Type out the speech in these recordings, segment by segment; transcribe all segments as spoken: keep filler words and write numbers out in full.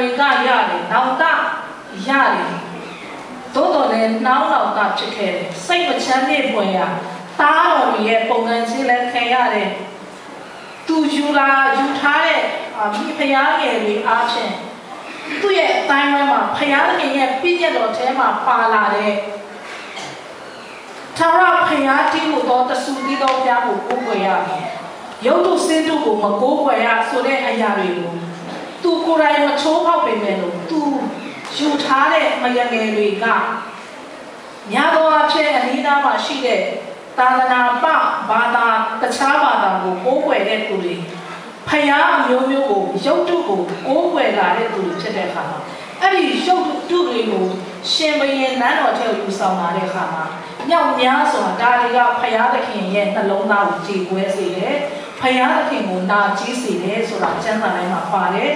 တွေကရတယ်၊ နောင်တရတယ်။ သို့သော်လည်း နောက်နောင်သာဖြစ်ခဲ့တယ်။ စိတ်မချမ်းမြေ့ဖွယ်ရာ သားတော်တွေရဲ့ ပုန်ကန်ခြင်းလည်းခံရတယ်။ သူယူလာယူထားတဲ့ အာ၊ မိဖုရားငယ်တွေအားဖြင့် သူ့ရဲ့အသိုင်းအဝိုင်းမှာ ဘုရားသခင်ရဲ့ပညတ်တော်ထဲမှာပါလာတဲ့ ထာဝရဘုရားတည်းဟူသော တဆူတည်းသောဘုရားကို ကိုးကွယ်ရမည်။ ရုပ်တုဆင်းတုကို မကိုးကွယ်ရဆိုတဲ့အရာတွေကို သူကိုယ်တိုင် မချိုးဖောက်ပေမဲ့လို့ သူယူထားတဲ့ မုန်ကန်ငယ်တွေက များသောအားဖြင့် အနီးနားမှာရှိတဲ့ သာသနာပဘာသာ၊ တခြားဘာသာကို ကိုးကွယ်တဲ့သူတွေ၊ ဘုရားအမျိုးမျိုးကို၊ ရုပ်တုကို ကိုးကွယ်လာတဲ့သူတွေ ဖြစ်တဲ့အခါမှာ၊ အဲ့ဒီရုပ်တုတွေကို ရှင်ဘုရင်နန်းတော်ထဲကို ယူဆောင်လာတဲ့အခါမှာ၊ မြောက်များစွာ ဒါတွေက ဘုရားသခင်ရဲ့နှလုံးသားကို ကြေကွဲစေတယ်။ ဘုရားသခင်ကို နာကျည်းစေတယ်ဆိုတာ ကျမ်းစာထဲမှာပါတယ်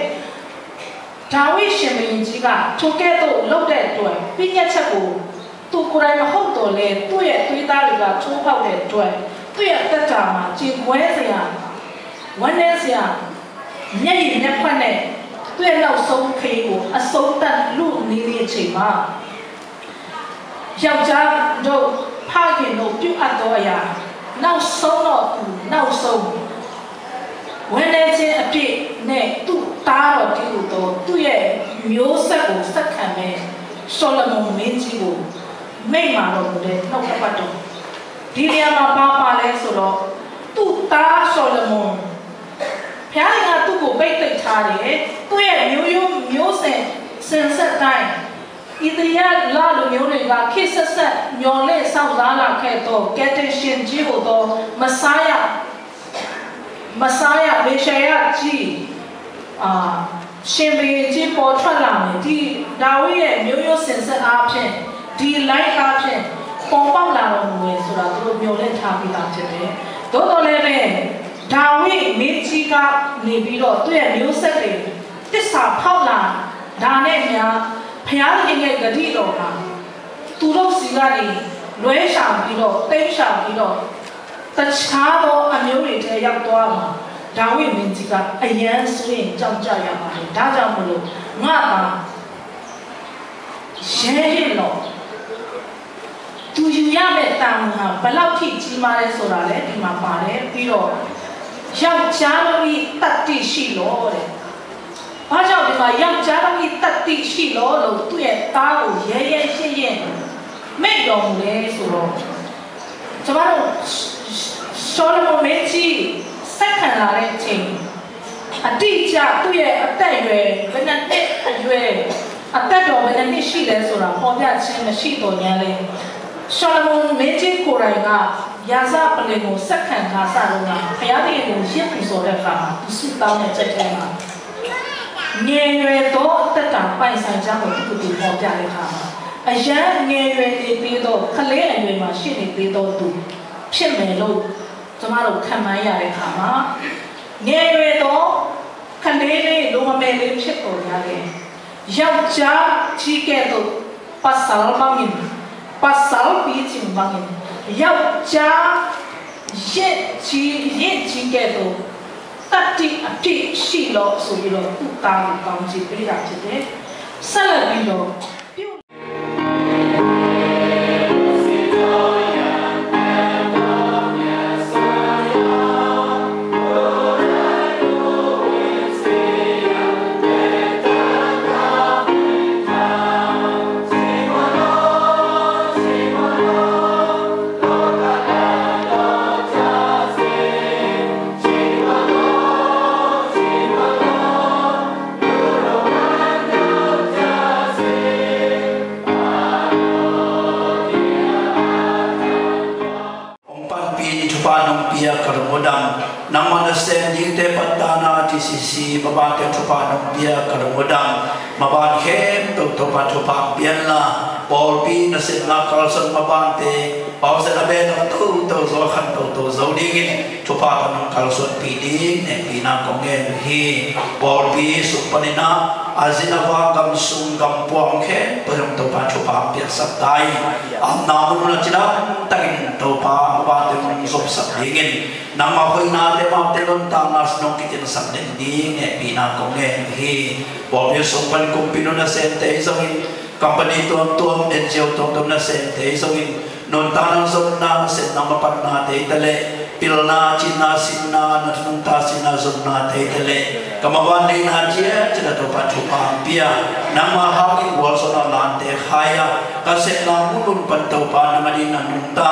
။ ဒါဝိဒ်ရှင်ဘုရင်ကြီးက ထိုကဲ့သို့လုပ်တဲ့အတွက် ပညတ်ချက်ကို သူကိုယ်တိုင်မဟုတ်သော်လည်း သူ့ရဲ့သွေးသားတွေက ချိုးဖောက်တဲ့အတွက် သူ့ရဲ့အသက်တာမှာ ကြေကွဲစရာ၊ ဝမ်းနည်းစရာ၊ မျက်ရည်မျက်ခွက်နဲ့ သူ့ရဲ့နောက်ဆုံးခရီးကို အဆုံးသတ်လုနီးနီးအချိန်မှာ၊ ယောက်ျားတို့၊ ဖခင်တို့ပြုအပ်သောအရာ၊ နောက်ဆုံးတော့သူ၊ နောက်ဆုံး၊ ဝမ်းနည်းခြင်းအပြစ်နဲ့ သူ့သားတော်တည်းဟူသော သူ့ရဲ့မျိုးဆက်ကို ဆက်ခံမဲ့ ရှောလမုန်မင်းကြီးကို မိန့်မာတော်မူတဲ့ နှုတ်ကပတ်တော်။ ဒီနေရာမှာ ဘာပါလဲဆိုတော့၊ သူ့သားရှောလမုန်၊ ဘုရားသခင်က သူ့ကို ပိတ်သိမ်းထားတယ်။ သူ့ရဲ့မျိုးရိုးမျိုးစဉ်၊ စဉ်ဆက်တိုင်း ဣသရေလလူမျိုးတွေက ခေတ်ဆက်ဆက် မျှော်လင့်စောင့်စားလာခဲ့သော ကယ်တင်ရှင်ကြီးဟူသော မဆါယ၊ မဆါယ၊ မေရှယကြီး၊ အာ၊ ရှင်ဘုရင်ကြီး ပေါ်ထွက်လာမယ်။ ဒီဒါဝိဒ်ရဲ့ မျိုးရိုးစဉ်ဆက်အားဖြင့်၊ ဒီလိုင်းအားဖြင့် ပေါ်ပေါက်လာတော်မူမယ်ဆိုတာ သူတို့မျှော်လင့်ထားပြီးသားဖြစ်တယ်။ သို့သော်လည်းပဲ၊ ဒါဝိဒ်မင်းကြီးကနေပြီးတော့ သူ့ရဲ့မျိုးဆက်တွေ သစ္စာဖောက်လာတာနဲ့အမျှ၊ ဘုရားသခင်ရဲ့ဂတိတော်မှာ သူတို့ဆီကနေ လွဲရှောင်ပြီးတော့၊ တိမ်းရှောင်ပြီးတော့၊ တခြားသောအမျိုးတွေထဲ ရောက်သွားမှာ၊ ဒါဝိဒ်မင်းကြီးက အရမ်းစိုးရိမ်ကြောင့်ကြရပါတယ်။ ဒါကြောင့်မလို့ ငါ့သား၊ ရဲရင့်လော့။ သူယူရမယ့်တာဝန်ဟာ ဘယ်လောက်ထိကြီးမားလဲဆိုတာလည်း ဒီမှာပါတယ်။ ပြီးတော့၊ ယောက်ျားတို့၏ သတ္တိရှိလော့တဲ့။ ဘာကြောင့် ဒီမှာ ယောက်ျားတို့၏ သတ္တိရှိလော့လို့ သူ့ရဲ့သားကို ရဲရဲရင့်ရင့် မိန့်တော်မူလဲဆိုတော့၊ ကျွန်မတို့၊ ရှောလမုန်မင်းကြီး ဆက်ခံလာတဲ့အချိန်၊ အတိအကျ သူ့ရဲ့အသက်အရွယ်၊ ဘယ်နှစ်နှစ်အရွယ်၊ အသက်တော် ဘယ်နှစ်နှစ်ရှိလဲဆိုတာ ဖော်ပြခြင်းမရှိသော်ငြားလည်း၊ ရှောလမုန်မင်းကြီးကိုယ်တိုင်က ရာဇပလ္လင်ကို ဆက်ခံခါစတုန်းက ဘုရားသခင်ကို ယဇ်ပူဇော်တဲ့အခါမှာ သူဆုတောင်းတဲ့ စိတ်ထဲမှာ၊ ငယ်ရွယ်သောအသက်တာ ပိုင်ဆိုင်ကြောင်းကို သူ့ကို ဖော်ပြတဲ့အခါမှာ၊ အရမ်းငယ်ရွယ်နေသေးသော၊ ကလေးအရွယ်မှာ ရှိနေသေးသောသူ ဖြစ်မယ်လို့ ကျွန်မတို့ ခန့်မှန်းရတဲ့အခါမှာ၊ ငယ်ရွယ်သောကလေးလေး၊ လူငယ်လေး ဖြစ်သော်ငြားလည်း၊ ယောက်ျားကြီးကဲ့သို့ ပါဆယ်ပါမည်၊ ပါဆယ်ပြီးချင်ပါမည်၊ ယောက်ျားရင့်ကြီး၊ ရင့်ကြီးကဲ့သို့ သတ္တိအပြည့်ရှိလော့ဆိုပြီးတော့ သူ့သားကို ကောင်းချီးပေးတာဖြစ်တယ်။ ဆက်လက်ပြီးတော့ Hong panpih in, thupha nong pia ka lungdam. Nangmah nasem dingte pattana T C C mabante thupha nong pia ka lungdam. Maban khempeuh Topa thupha pia inla, pawlpi nasepna kalsuan mabante pausiatna bena toto zaw, khan toto zaw dingin thupha tawh nong kalsuanpih ding nekpihna kong ngen uh hi. Pawlpi sung panin ah A zin a vak, gam sung gam pua hong khempeuh ah Topa thupha hong piaksak ta in, a omna mun a cidam takin Topa a vante hong zopsak dingin, nangma hoihnate, amaute nuntakna sung hong kitinsak den ding hehpihna kong ngen hi. Pawlpi sung pan kumpi nu nasemte hi zongin, company tuamtuam, N G O tuamtuam nasemte hi zongin, nuntakna zonna, sepna mapatnate hi ta leh, pilna, cihna, sinna, na thu nungta sinna, zonnate hi ta leh, ka maban neihna ciat ciat ah Topa thupha hong pia, nangma hangin gualzawhna lante khai a, ka sepna mun un pan Topa nang adingin nungta,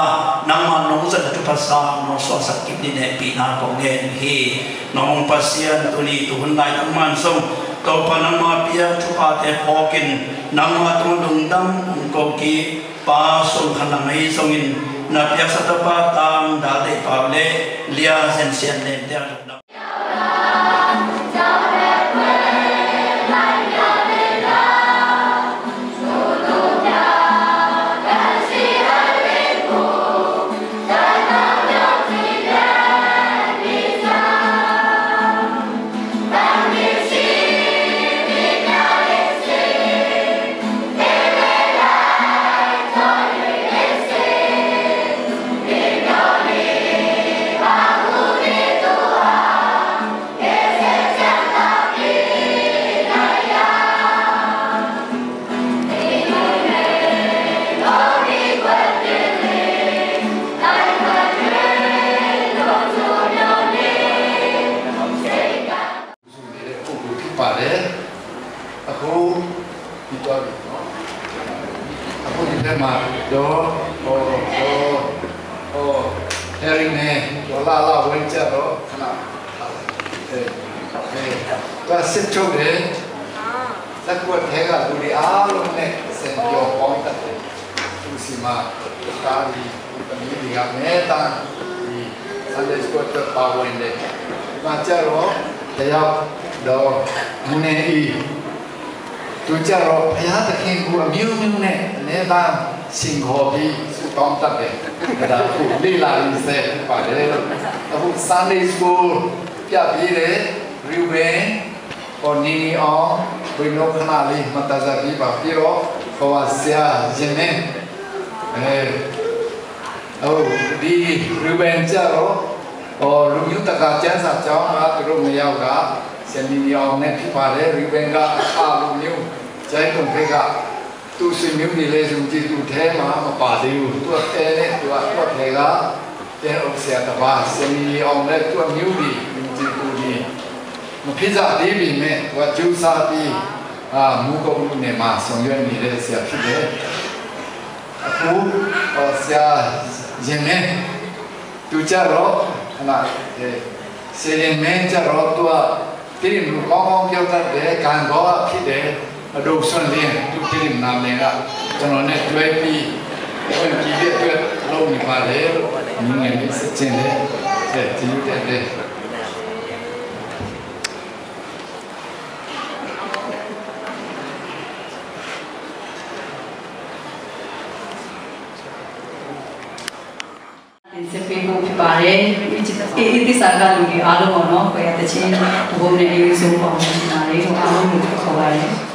nangma nong zatna thupha sang nong suahsak kim dingin hehpihna kong ngen hi. Nong Pasian, tuni tuhun laitak man zong Topa nangma pia thuphate phawkin, nangma tungah lungdam hong ko kik, Pa Sung Khan Lang ahi zongin, na piaksa tapa Tang Dal Deih Pau le Lia Zen Sian Nen te a lungdam. Pare, a khu, pi tua bi no. A khu di pe ma do, o, o, o, Harry ne, do la la wen cha do, kana. Eh, eh, tua sit cho de. Sa kuat he ga du di a lo ne, sen yo kong ta de. Tu si ma, ta di. Pamili gak ne ta i Sunday school tua pa wen de. Ma cha ro, ta ya do mu ne i. Tu cha ro, ya ta khin bu a miu miu ne, ne ta sing ho bi su tong ta de. Da ku li la in se pa de. Ta bu Sunday school pia bi de, Reuben, Ko Nini Ong, Buino Khanali, Matazabi Bapiro, ko Sia Jene. Eh, oh, di Reuben Charo, oh, Lumyu Taka Chansa Chao, Ma Turu Mayao Ga, Sia Nini Ong ne Pipare, Reuben Ga, Aka Lumyu, Chai Kung Pega. Tu sui miu ni le zung ci tu the ma ma pa diu. Tua te ne tua tua the ga. Te ong sia ta ba sia ni ni ong le tua miu di zung ci tu di. Ma phi za di bi me tua ju sa di. A mu ko mu ne ma song yuan ni le sia phi le. A pu o sia yen ne. Tu cha ro na e sia yen me cha ro tua. Tirim lu kong kong kiau tat de kan go a khi de a do suan lian tu tirim nam lian a. Tano ne tuai pi wan ki de tuai lo ni pa de. Ni ngai ni sa chin de. Se ti de de. Inn seppi pu phi pare, i ci, i, i ti sa ka lu di alo mo no, ko ya ta chin, pu ne i su ko mo chin na le, alo mo ko ba le.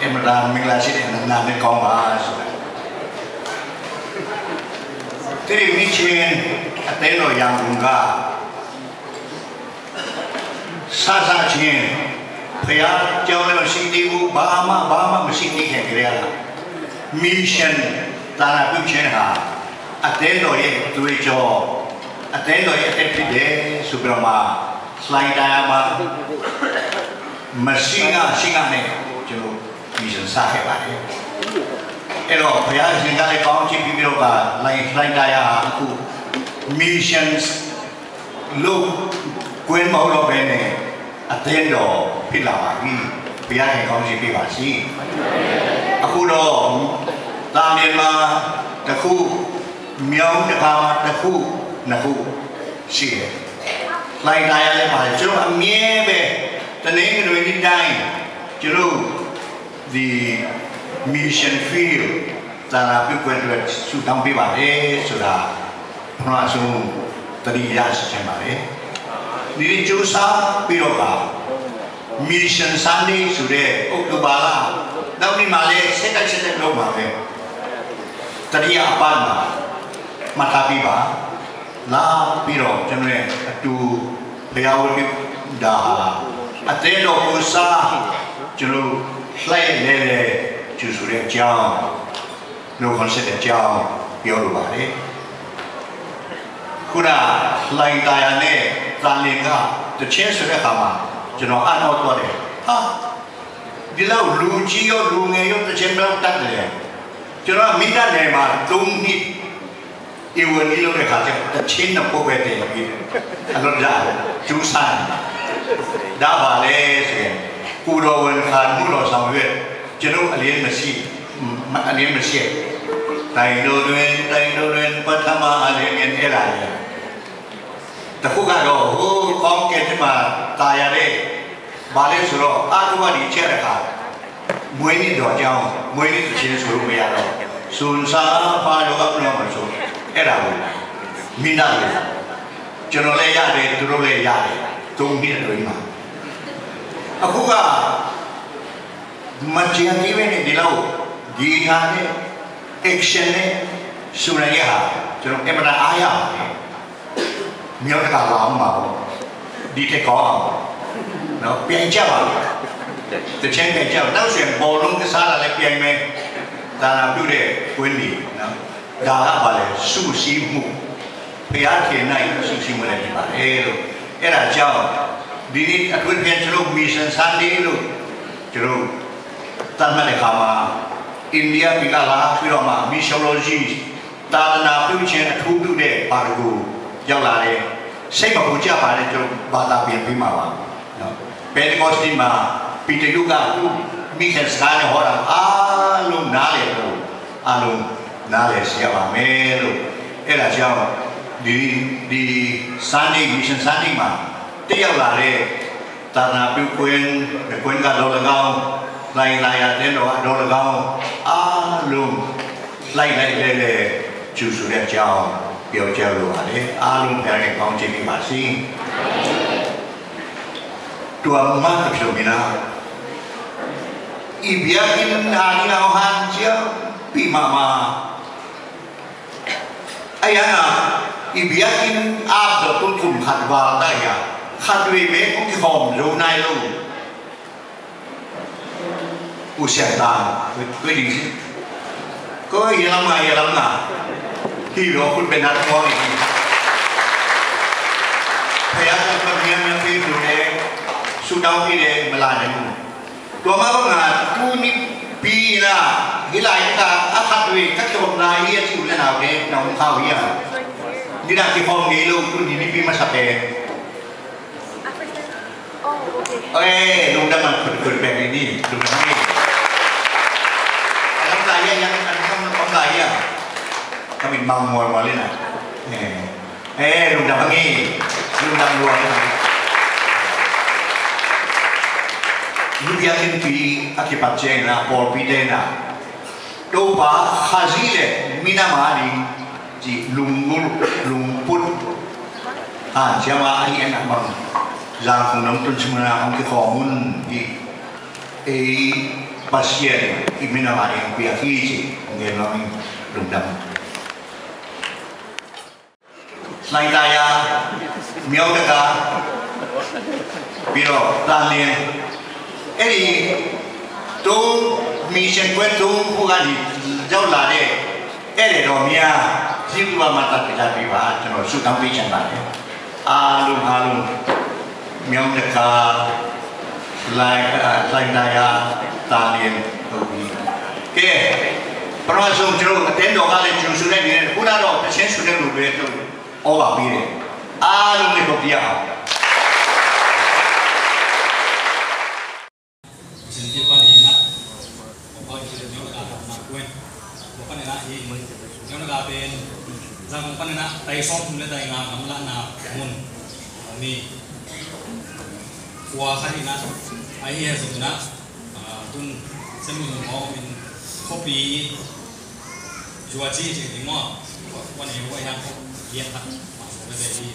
အင်မတန်မင်္ဂလာရှိတဲ့ နာမည်ကောင်းပါဆိုတာ။ ဒီနေ့ချင်း အသင်းတော်ရန်ကုန်က စစချင်း ဘုရားကျောင်းလည်းမရှိသေးဘူး၊ ဘာမှဘာမှမရှိသေးခင်ကတည်းက mission သာသနာပြုခြင်းဟာ အသင်းတော်ရဲ့သွေးကြော၊ အသင်းတော်ရဲ့အသက်ဖြစ်တယ်ဆိုပြီးတော့မှ လှိုင်သာယာမှာ မဆင်းငါဆင်းငါနဲ့ ကျွန်တော် mission စခဲ့ပါတယ်။ အဲ့တော့ ဘုရားရှင်ကလည်း ကောင်းချီးပေးပြီးတော့က လှိုင်လှိုင်သာယာဟာ အခု mission လုပ်ကွင်းမဟုတ်တော့ဘဲနဲ့ အသင်းတော်ဖြစ်လာပါပြီ။ ဘုရားရှင် ကောင်းချီးပေးပါစေ။ အခုတော့ သာမန်မှာတစ်ခု၊ မြောင်းတစ်ခါမှာတစ်ခု၊ နှစ်ခုရှိတယ်။ လှိုင်သာယာလည်းပါတယ်။ ကျွန်တော်အမြဲပဲ တနင်္ဂနွေနေ့တိုင်း ကျွန်တော် ဒီ mission field သာသနာပြုကွင်းအတွက် ဆုတောင်းပေးပါတယ်ဆိုတာ ပထမဆုံး သတိရစေချင်ပါတယ်။ ဒီနေ့ ကြိုးစားပြီးတော့ပါ Mission Sunday ဆိုတဲ့ အောက်တိုဘာလ နောက်နေ့မှာလည်း ဆက်တိုက်ဆက်တိုက်လုပ်ပါမယ်။ တတိယအပတ်မှာ မှတ်ထားပေးပါ။ လာပြီးတော့ ကျွန်တော်နဲ့အတူ ဘုရားဝတ်ပြုတာဟာ အသင်းတော်ကိုယ်စား ကျွန်တော်တို့ လှိုင်လဲလဲ ကြိုဆိုတဲ့အကြောင်း နှုတ်ခွန်းဆက်တဲ့အကြောင်း ပြောလိုပါတယ်။ ခုန လှိုင်သာယာနဲ့ သံလင်က တချင်းဆိုတဲ့အခါမှာ ကျွန်တော် အံ့ဩသွားတယ်။ ဟာ၊ ဒီလောက် လူကြီးရော လူငယ်ရော တချင်းဘယ်လောက်တတ်တယ်လဲ။ ကျွန်တော်က မင်းတပ်နယ်မှာ သုံးနှစ် ဧဝံဂေလိလုပ်တဲ့အခါကျတော့ တချင်းနှစ်ပုဒ်ပဲ သင်ပြီး အလွတ်ရကြိုးစားနေတာ။ ဒါဘာလဲဆိုရင် ကိုယ်တော်ဝန် ခံမှုတော်ဆောင်ရွက် ကျွန်တော် အလင်းမရှိ၊ အလင်းမရှိ၊ တိုင်တော်တွင်၊ တိုင်တော်တွင် ပထမအလင်းမြင် အဲ့ဒါလေ။ တခုကတော့ ဟိုကောင်းကင်ထဲမှာ သာယာတဲ့ ဘာလဲဆိုတော့ အထုကဒီချက်တခါ မွေးနေ့တော်ကြောင်း၊ မွေးနေ့သီချင်းဆိုလို့မရတော့ စွန်ဆာဖာရောကပ်လို့မဆို အဲ့ဒါကို မင်းသားတွေ ကျွန်တော်လည်းရတယ်၊ သူတို့လည်းရတယ်၊ သုံးနှစ်အတွင်းမှာ။ အခုက မကြာသေးပဲနဲ့ ဒီလောက် ဂီတနဲ့ action နဲ့ ဆိုနိုင်တဲ့ဟာ ကျွန်တော် အင်မတန်အားရပါတယ်။ မြောက်တကာလာအောင်ပါပေါ့။ ဒီထက်ကောင်းအောင်နော်။ ပြိုင်ကြပါ။ တချင်းပြိုင်ကြပါ။ နောက်ဆိုရင် ဘောလုံးကစားတာလည်းပြိုင်မယ်။ သာသနာပြုတဲ့ကွင်းတွေနော်။ ဒါကဘာလဲ။ စုစည်းမှု။ ဘုရားခင်၌စုစည်းမှုလည်းဖြစ်ပါတယ်လို့။ အဲ့ဒါကြောင့် ဒီနေ့ အထူးသဖြင့် ကျွန်တော် Mission Sunday လို့ ကျွန်တော် သတ်မှတ်တဲ့အခါမှာ အိန္ဒိယပြည်ကလာပြီးတော့မှ Missionary သာသနာပြုခြင်းအထူးပြုတဲ့ ပါရဂူရောက်လာတယ်။ စိတ်မပူကြပါနဲ့၊ ကျွန်တော် ဘာသာပြန်ပေးမှာပါနော်။ Pentecost နေ့မှာ ပီတရုက သူ့မိခင်စကားနဲ့ဟောတာ အားလုံးနားလည်လို့ အားလုံးနားလည်စေရပါမယ်လို့။ အဲ့ဒါကြောင့် ဒီ၊ ဒီ Sunday, Mission Sunday မှာ တက်ရောက်လာတဲ့ သာသနာပြုကွင်း၊ ကွင်းကသော်လည်းကောင်း၊ လှိုင်သာယာအသင်းတော်ကသော်လည်းကောင်း၊ အားလုံး လှိုင်လိုက်လဲလဲ ကြိုဆိုတဲ့အကြောင်း ပြောကြားလိုပါတယ်။ အားလုံး ဘုရားခင် ကောင်းချီးပေးပါစေ။ ตัวมากกับโชมินะ อีเบียกินอานิเอาหันเจียวปีมามา အယံအီဘျီကံအါဘျီတုကုံခတ်ဘၣ်တၢ်ယၤ ခတ်ဝေမ့ၢ်အိၣ်ကီၢ်မုၢ်နုၤနၢ်လိၤ အိၣ်စဲးတၢ် ဝေးဒံးစ့ၢ် ကီယလီၤမး ယလီၤမး ဟံၣ်လီၤ ခုၣ်ဘဲနါတမီၢ်န့ၣ် ဖဲယါကီၢ်မၢမၢဖဲဒိၣ်လဲ ဆူၣ်တၢ်အိၣ်ဖဲလဲၣ် မလၢ်န့ၣ်မူ ဒွးမးဘၣ်ငါ တူၢ်နံၣ်ပံနၤ ဟ့ၣ်လၤဟ့ၣ်ကါ အခါတရံး ကၠီၣ်နၤဟံၣ်အစံၣ်လဲၣ်နၤဝဲ နၢ်ဟူခါဝံၤဧါ ဒ်နၤက့ၤခီမ့ၢ်လိာ် တူၢ်နံၣ်နံၣ်ပံမၤစၢ်ဖဲ အဲ လူၤဒၣ်မး ခုၣ်ခုၣ်ဘဲန့ၣ်န့ၣ် လူၤဒၣ်မးန့ၣ် အလီၤတၢ်ယဲ ယဲ အလီၤတၢ်ယဲ ကမ့ၢ်မၤမီၢ်မီၢ်လံနၤ အဲ အဲ လူၤဒၣ်မးန့ၣ် လူၤဒၣ်မးန့ၣ် လူၤဘျီကံပံ အက့ၤပာ်စဲနၤ ပီၣ်ပံတဲနၤ တိပာ်ခါဆံလဲၣ် မံနါမၤဒံး စံး လူၤမူ လူၤပုတ် အာ ဆရာမ အဟံၣ်အနၢ်မၤ ဇာတ်ခုံ နမ်တုန် ဆမနာ အုံးကီၢ်မုၢ် ဟံၣ် Ei Pasian i min a hong piak hi ci hong gen nuam ing. Lungdam. Hlaing Taya, Myo Taka, Piro, Tan Lian. Ei tung mi sian kuen tung hu gan hi zau la de. Ei le do mia, zi tua ma ta pi ta pi ba, ကျွန်တော်ဆုတောင်းပေးချင်ပါတယ်။ အားလုံး အားလုံး မြောင်းတကာ လှိုင်း အဲ လှိုင်းသာယာ သာလျင် ဟုတ်ပြီ။ ကဲ ပထမဆုံး ကျွန်တော် အသင်းတော်ကလည်း ကြိုဆိုတဲ့အနေနဲ့ ခုနတော့ သီချင်းဆိုတဲ့လူတွေ ကျွန်တော် ဩဃာပေးတယ်။ အားလုံးနဲ့ ပပြရအောင်။ Pasian kiang pan hi na, Papa in Myo Taka pan na kuen. Papa in na hi, Myo Taka pen, Zangkong pan in na, tai sawm thum le tai nga gamlahna mun. Ni, khua khat hi na, a hi a zong na, ah, tun, sem mun hong in, khuapi, Zuaci ci ding maw? Wan ei ua hiang khuapi lian khat, mah sawm le ve hi.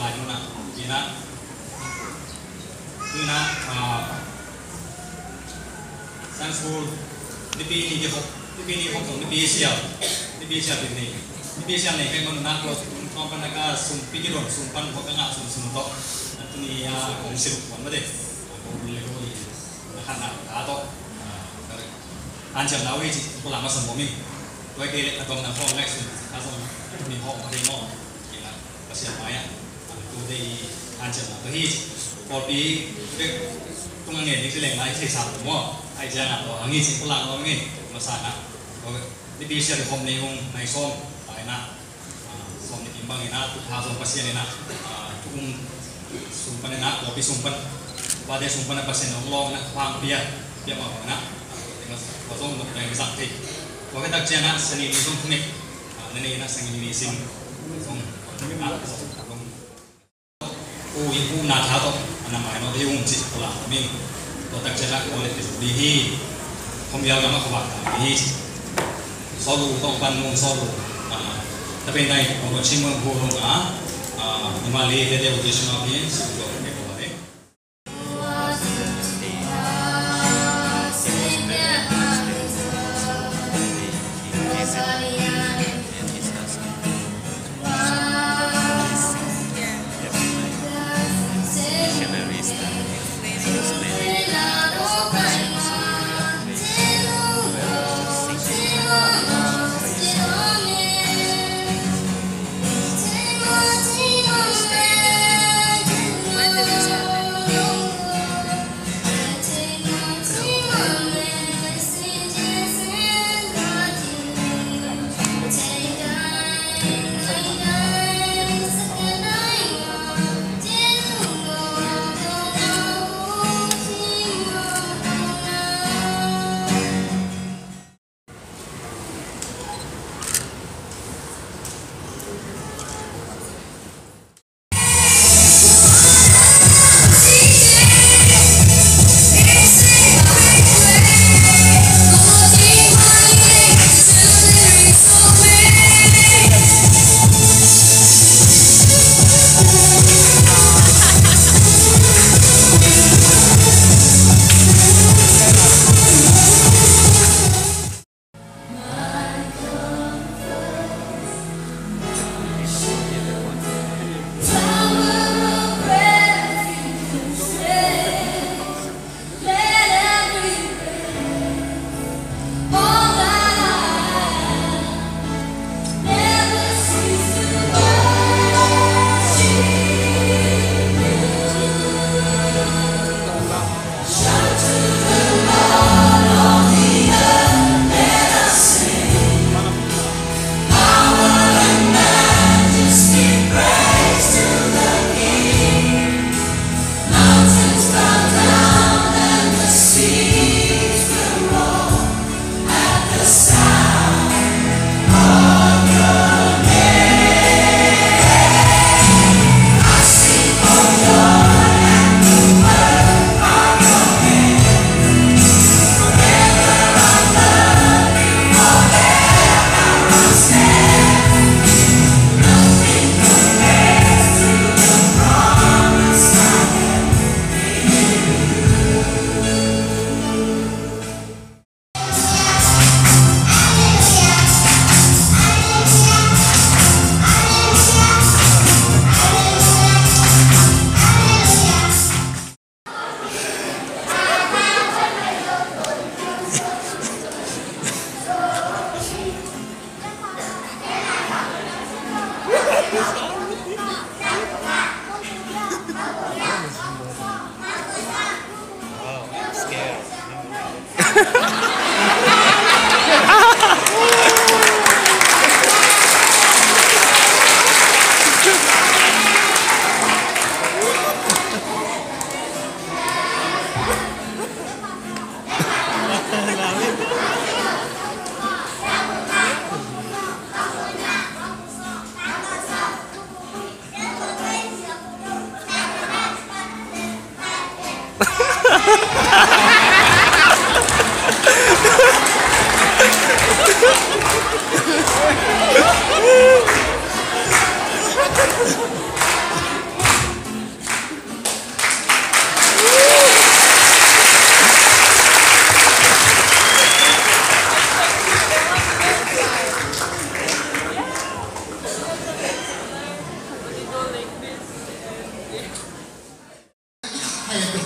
Lai mun ah, hi na. Hi na, ah, Sunday school, nipi ni kikhop, nipi ni khop zong nipi sial, nipi sial ding ni. Nipi sial nei kei mun na ko, kong pan na ka sum pi kidon, sum pan ko ka ngah sum sum to. Na tuni a kong sim wan ma de. Kong le ko i. Na khan na ka to. Ah, ka re. Hanciamna uh hi ci, pulak masa nuam ing. Tua hi kei leh a tomna khawng ngaihsun a zong mi hawh mah thei maw? Kei na Pasian mai-ah a lungtute i hanciamna tua hi ci. Pawlpi bek tung a ngen ding ci leng lai thei sa lo maw? Ahih ciangin tua hang hi ci, pulak nuam ing. Masa na tua nipi sial i khom nei ung, nai sawm, pai na. Ah, sawm nipi bang in ah, tu tha zong Pasian in ah, ah, tu um sung pan in ah, pawlpi sung pan, upate sung pan ah Pasian in hong lawng in ah, thupha hong pia, pia mah bang in ah, tua zong nop dang zang thei. Tua khit tak ciang ah, Sani ni zong thunget, ah, na nei in ah, Sani ni sim, zong, ah, zong, zong. U i u na tha tawh a na mai mawk hi ung ci, ka lam ning. Tua tak ciang ah, kua le pi ding hi. Khawm vial gam ah khuavak ta ding hi ci. Sawl uh tawh pan nung sawl uh. Ah, ta pen dai, kong ko chim mun hu nung ah. Ah, Myanmar le te te u ci sung ah hi, si u tawh te ko le.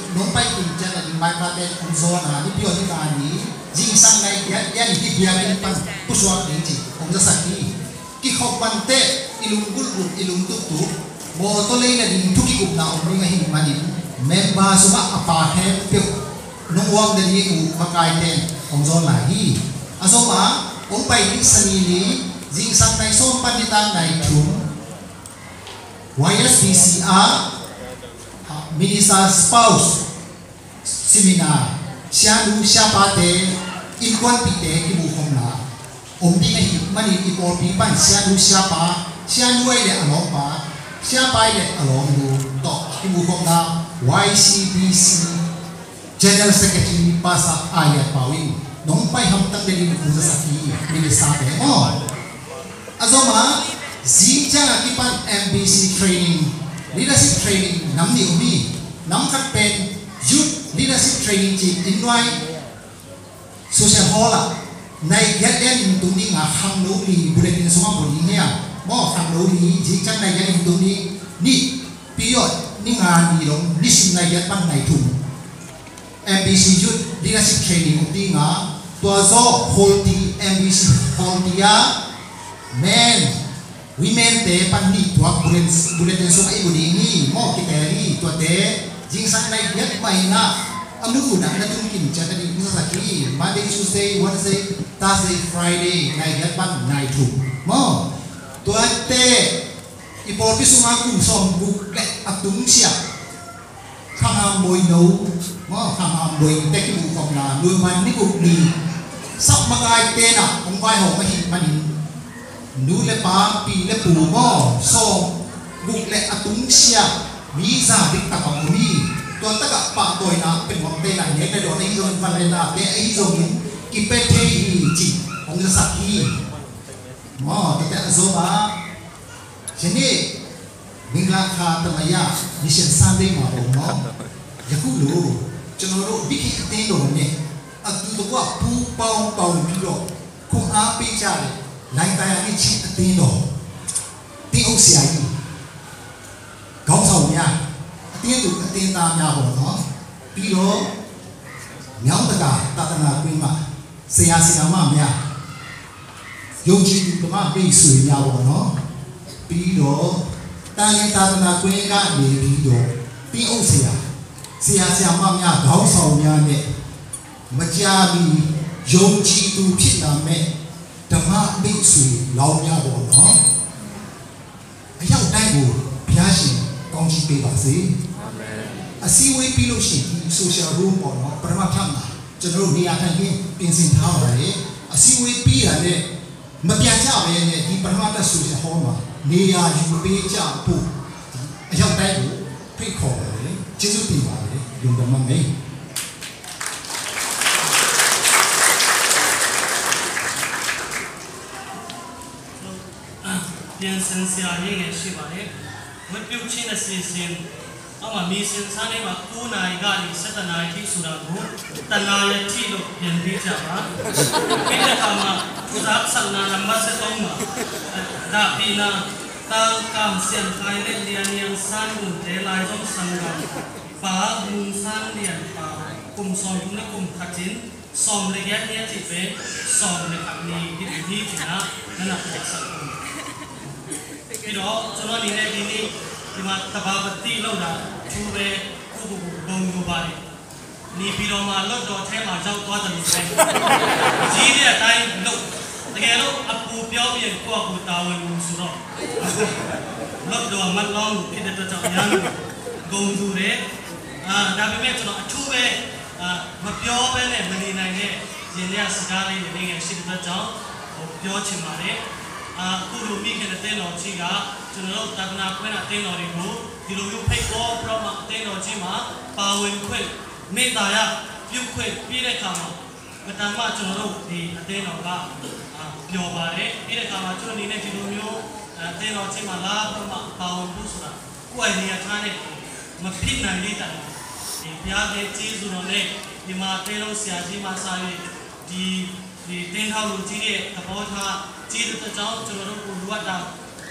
Nong pai khin ciang a ding maipate hong zawn a, nipi aw, hih bang hi, zingsang nai giat, giat in hih biakinn pan pusuak ding ci hong zasak hi. Kikhop man teh, i lunggulh guk, i lungtup tup, mawtaw lei nading thu kikupna om ding ahih manin, member sungah a pa khempeuh nong uang nading uh makaite in hong zawn lai hi. A zom a, hong pai ding Sani ni, zingsang nai sawm pan nitak nai thum, Y S B C ah, ah, Minister Spouse Seminar, sianu siapate, innkuanpihte kimukhopna om ding ahih manin i pawlpi pan sianu siapa, sianu ahih leh a lawmpa, siapa ahih leh a lawmnu tawh kimukhopna Y C B C General Secretary Pastor Aliat Pau in nong pai hamtang ding in hong zasak hi, Minister te maw. A zom a, zing ciang a kipan M B C training, leadership training nam nih om hi. Nam khat pen youth leadership training ci-in nuai social hall ah nai giat lian in tung ding a, khangno li bulletin sungah bun ding hi a. Maw, khangno li, zing ciang nai giat in tung ding, nih period, ni nga ni dong, ni sim nai giat pan nai thum. M B C Youth Leadership Training om ding a, tua zawh hall ti, M B C hall ti a, men, women te pan nih tuak bullet-, bulletin sung a i mu ding hi, maw, kitel hi. Tuate zingsang nai giat mah in a, a mun un a na tun kim ciat a ding zasak hi. Monday, Tuesday, Wednesday, Thursday, Friday, nai giat pan nai thum, maw. Tuate i pawlpi sungah kum sawm guk le a tungsiah Khangham Boino, maw, Khangham Boino te kimukhopna, Numan ni guk ni, sap makaite in a hong vaihawm ahih manin, nu le pa, pi le pu, maw, sawm guk le a tungsiah mi za diktak a om hi. Tua takah pahtawina pe nuamte in a, nek le dawn ahi zongin, van le nate ahi zongin kipia thei hi ci hong zasak hi. Maw, tuate a zom a, ทีนี้ မင်္ဂလာအခါသမယ Mission Sunday မှာပေါ့နော်။ ယခုလို ကျွန်တော်တို့ ဘုရားအသင်းတော်နဲ့ အတူတကွ ပူးပေါင်းပါဝင်ပြီးတော့ ခွန်အားပေးကြတဲ့ လိုင်သာယာနှစ်ခြင်းအသင်းတော် သင်းအုပ်ဆရာကြီး ခေါင်းဆောင်များ၊ အသင်းသူအသင်းသားများပေါ့နော်။ ပြီးတော့ မြောင်းတကာသာသနာ့ကွင်းမှ ဆရာဆရာမများ၊ ယုံကြည်သူဓမ္မမိတ်ဆွေများပေါ့နော်။ ပြီးတော့ တန်လျင်သာသနာ့ကွင်းကနေပြီးတော့ သင်းအုပ်ဆရာ၊ ဆရာဆရာမများ၊ ခေါင်းဆောင်များနဲ့ မကြာမီ ယုံကြည်သူဖြစ်လာမဲ့ ဓမ္မမိတ်ဆွေလောင်းများပေါ့နော်။ အရောက်တိုင်းကို ဘုရားရှင်ကောင်းချီးပေးပါစေ။ အာမင်။ အစည်းအဝေးပြီးလို့ရှိရင် ဒီ social room ပေါ့နော်၊ ပထမထပ်မှာ ကျွန်တော်တို့နေရာထိုင်ခင်း ပြင်ဆင်ထားပါတယ်။ အစည်းအဝေးပြီးတာနဲ့ မပြန်ကြဘဲနဲ့ ဒီပထမထပ် social hall မှာ နေရာယူပေးကြဖို့ အရောက်တိုင်းကို ဖိတ်ခေါ်ပါတယ်။ ကျေးဇူးတင်ပါတယ်။ ယုံကြည်ပါမယ်။ ပြန်ဆင်စရာလေးတွေရှိပါတယ်။ ဝတ်ပြုခြင်းအစီအစဉ်၊ အောက်မှာ မီးစင်ဆားလေးမှာ ကိုးနာရီကနေ ဆယ့်တစ်နာရီထိဆိုတာကို တစ်နာရီထိလို့ ပြန်ပေးကြပါ။ ပြီးတဲ့အခါမှာ ကိုယ်စားဆန္ဒနံပါတ်ဆယ့်သုံးမှာ ဒါပြီးနာ တာကမ်စံခိုင်နဲ့ လျာညံဆန်းမုန်တဲ လာရုံဆန်ကမ် ပါမုန်ဆန်းလျံပါ ကုမ်စောင်ကုမ်နဲ့ ကုမ်ခတ်ခြင်း Sawm le giat ni a cih pen sawm le khat ni hi ding hi ci-in ah na na phawksak un. Pi daw, cuma ni le di ni, i ma taba bati lo da, cu be ku bu bu bong bu ba ni. နေပြည်တော်မှာ လွှတ်တော်ထဲမှာ ရောက်သွားသလိုပဲ။ ရေးတဲ့အတိုင်းလုပ်။ တကယ်လို့ အပူပြောပြီးရင် ကိုယ့်အပူတာဝန်ယူဆိုတော့ လွှတ်တော်မှာ မတ်လောင်းမှုဖြစ်တဲ့အတွက်ကြောင့် အများကြီးဂုဏ်ယူတယ်။ အာ၊ ဒါပေမဲ့ ကျွန်တော်အထူးပဲ၊ အာ၊ မပြောဘဲနဲ့ မနေနိုင်တဲ့ ရင်ထဲကစကားလေးတွေ နည်းငယ်ရှိတဲ့အတွက်ကြောင့် ဟို၊ ပြောချင်ပါတယ်။ အာ၊ အခုလို မိခင်အသင်းတော်ကြီးက ကျွန်တော်တို့ သာသနာ့ဘုန်းအသင်းတော်တွေကို ဒီလိုမျိုးဖိတ်ခေါ်ပြီးတော့မှ အသင်းတော်ကြီးမှာ ပါဝင်ခွင့် မေတ္တာရပြုခွင့်ပေးတဲ့အခါမှာ ပထမကျွန်တော်တို့ ဒီအသင်းတော်က အာ၊ ပျော်ပါတယ်။ ပြီးတဲ့အခါမှာ ကျွန်တော်အနေနဲ့ ဒီလိုမျိုး အာ၊ အသင်းတော်ကြီးမှာ လာပြီးတော့မှ ပါဝင်ဖို့ဆိုတာ ကိုယ့်အရင်အထားနဲ့ မဖြစ်နိုင်သေးတာ။ ဒီဘုရားသခင်ကျေးဇူးတော်နဲ့ ဒီမှာအသင်းတော်ဆရာကြီးမှစ၍ ဒီ၊ ဒီသင်းထောက်လူကြီးရဲ့သဘောထား ကျေးဇူးအတွက်ကြောင့် ကျွန်တော်တို့ကို လိုအပ်တာ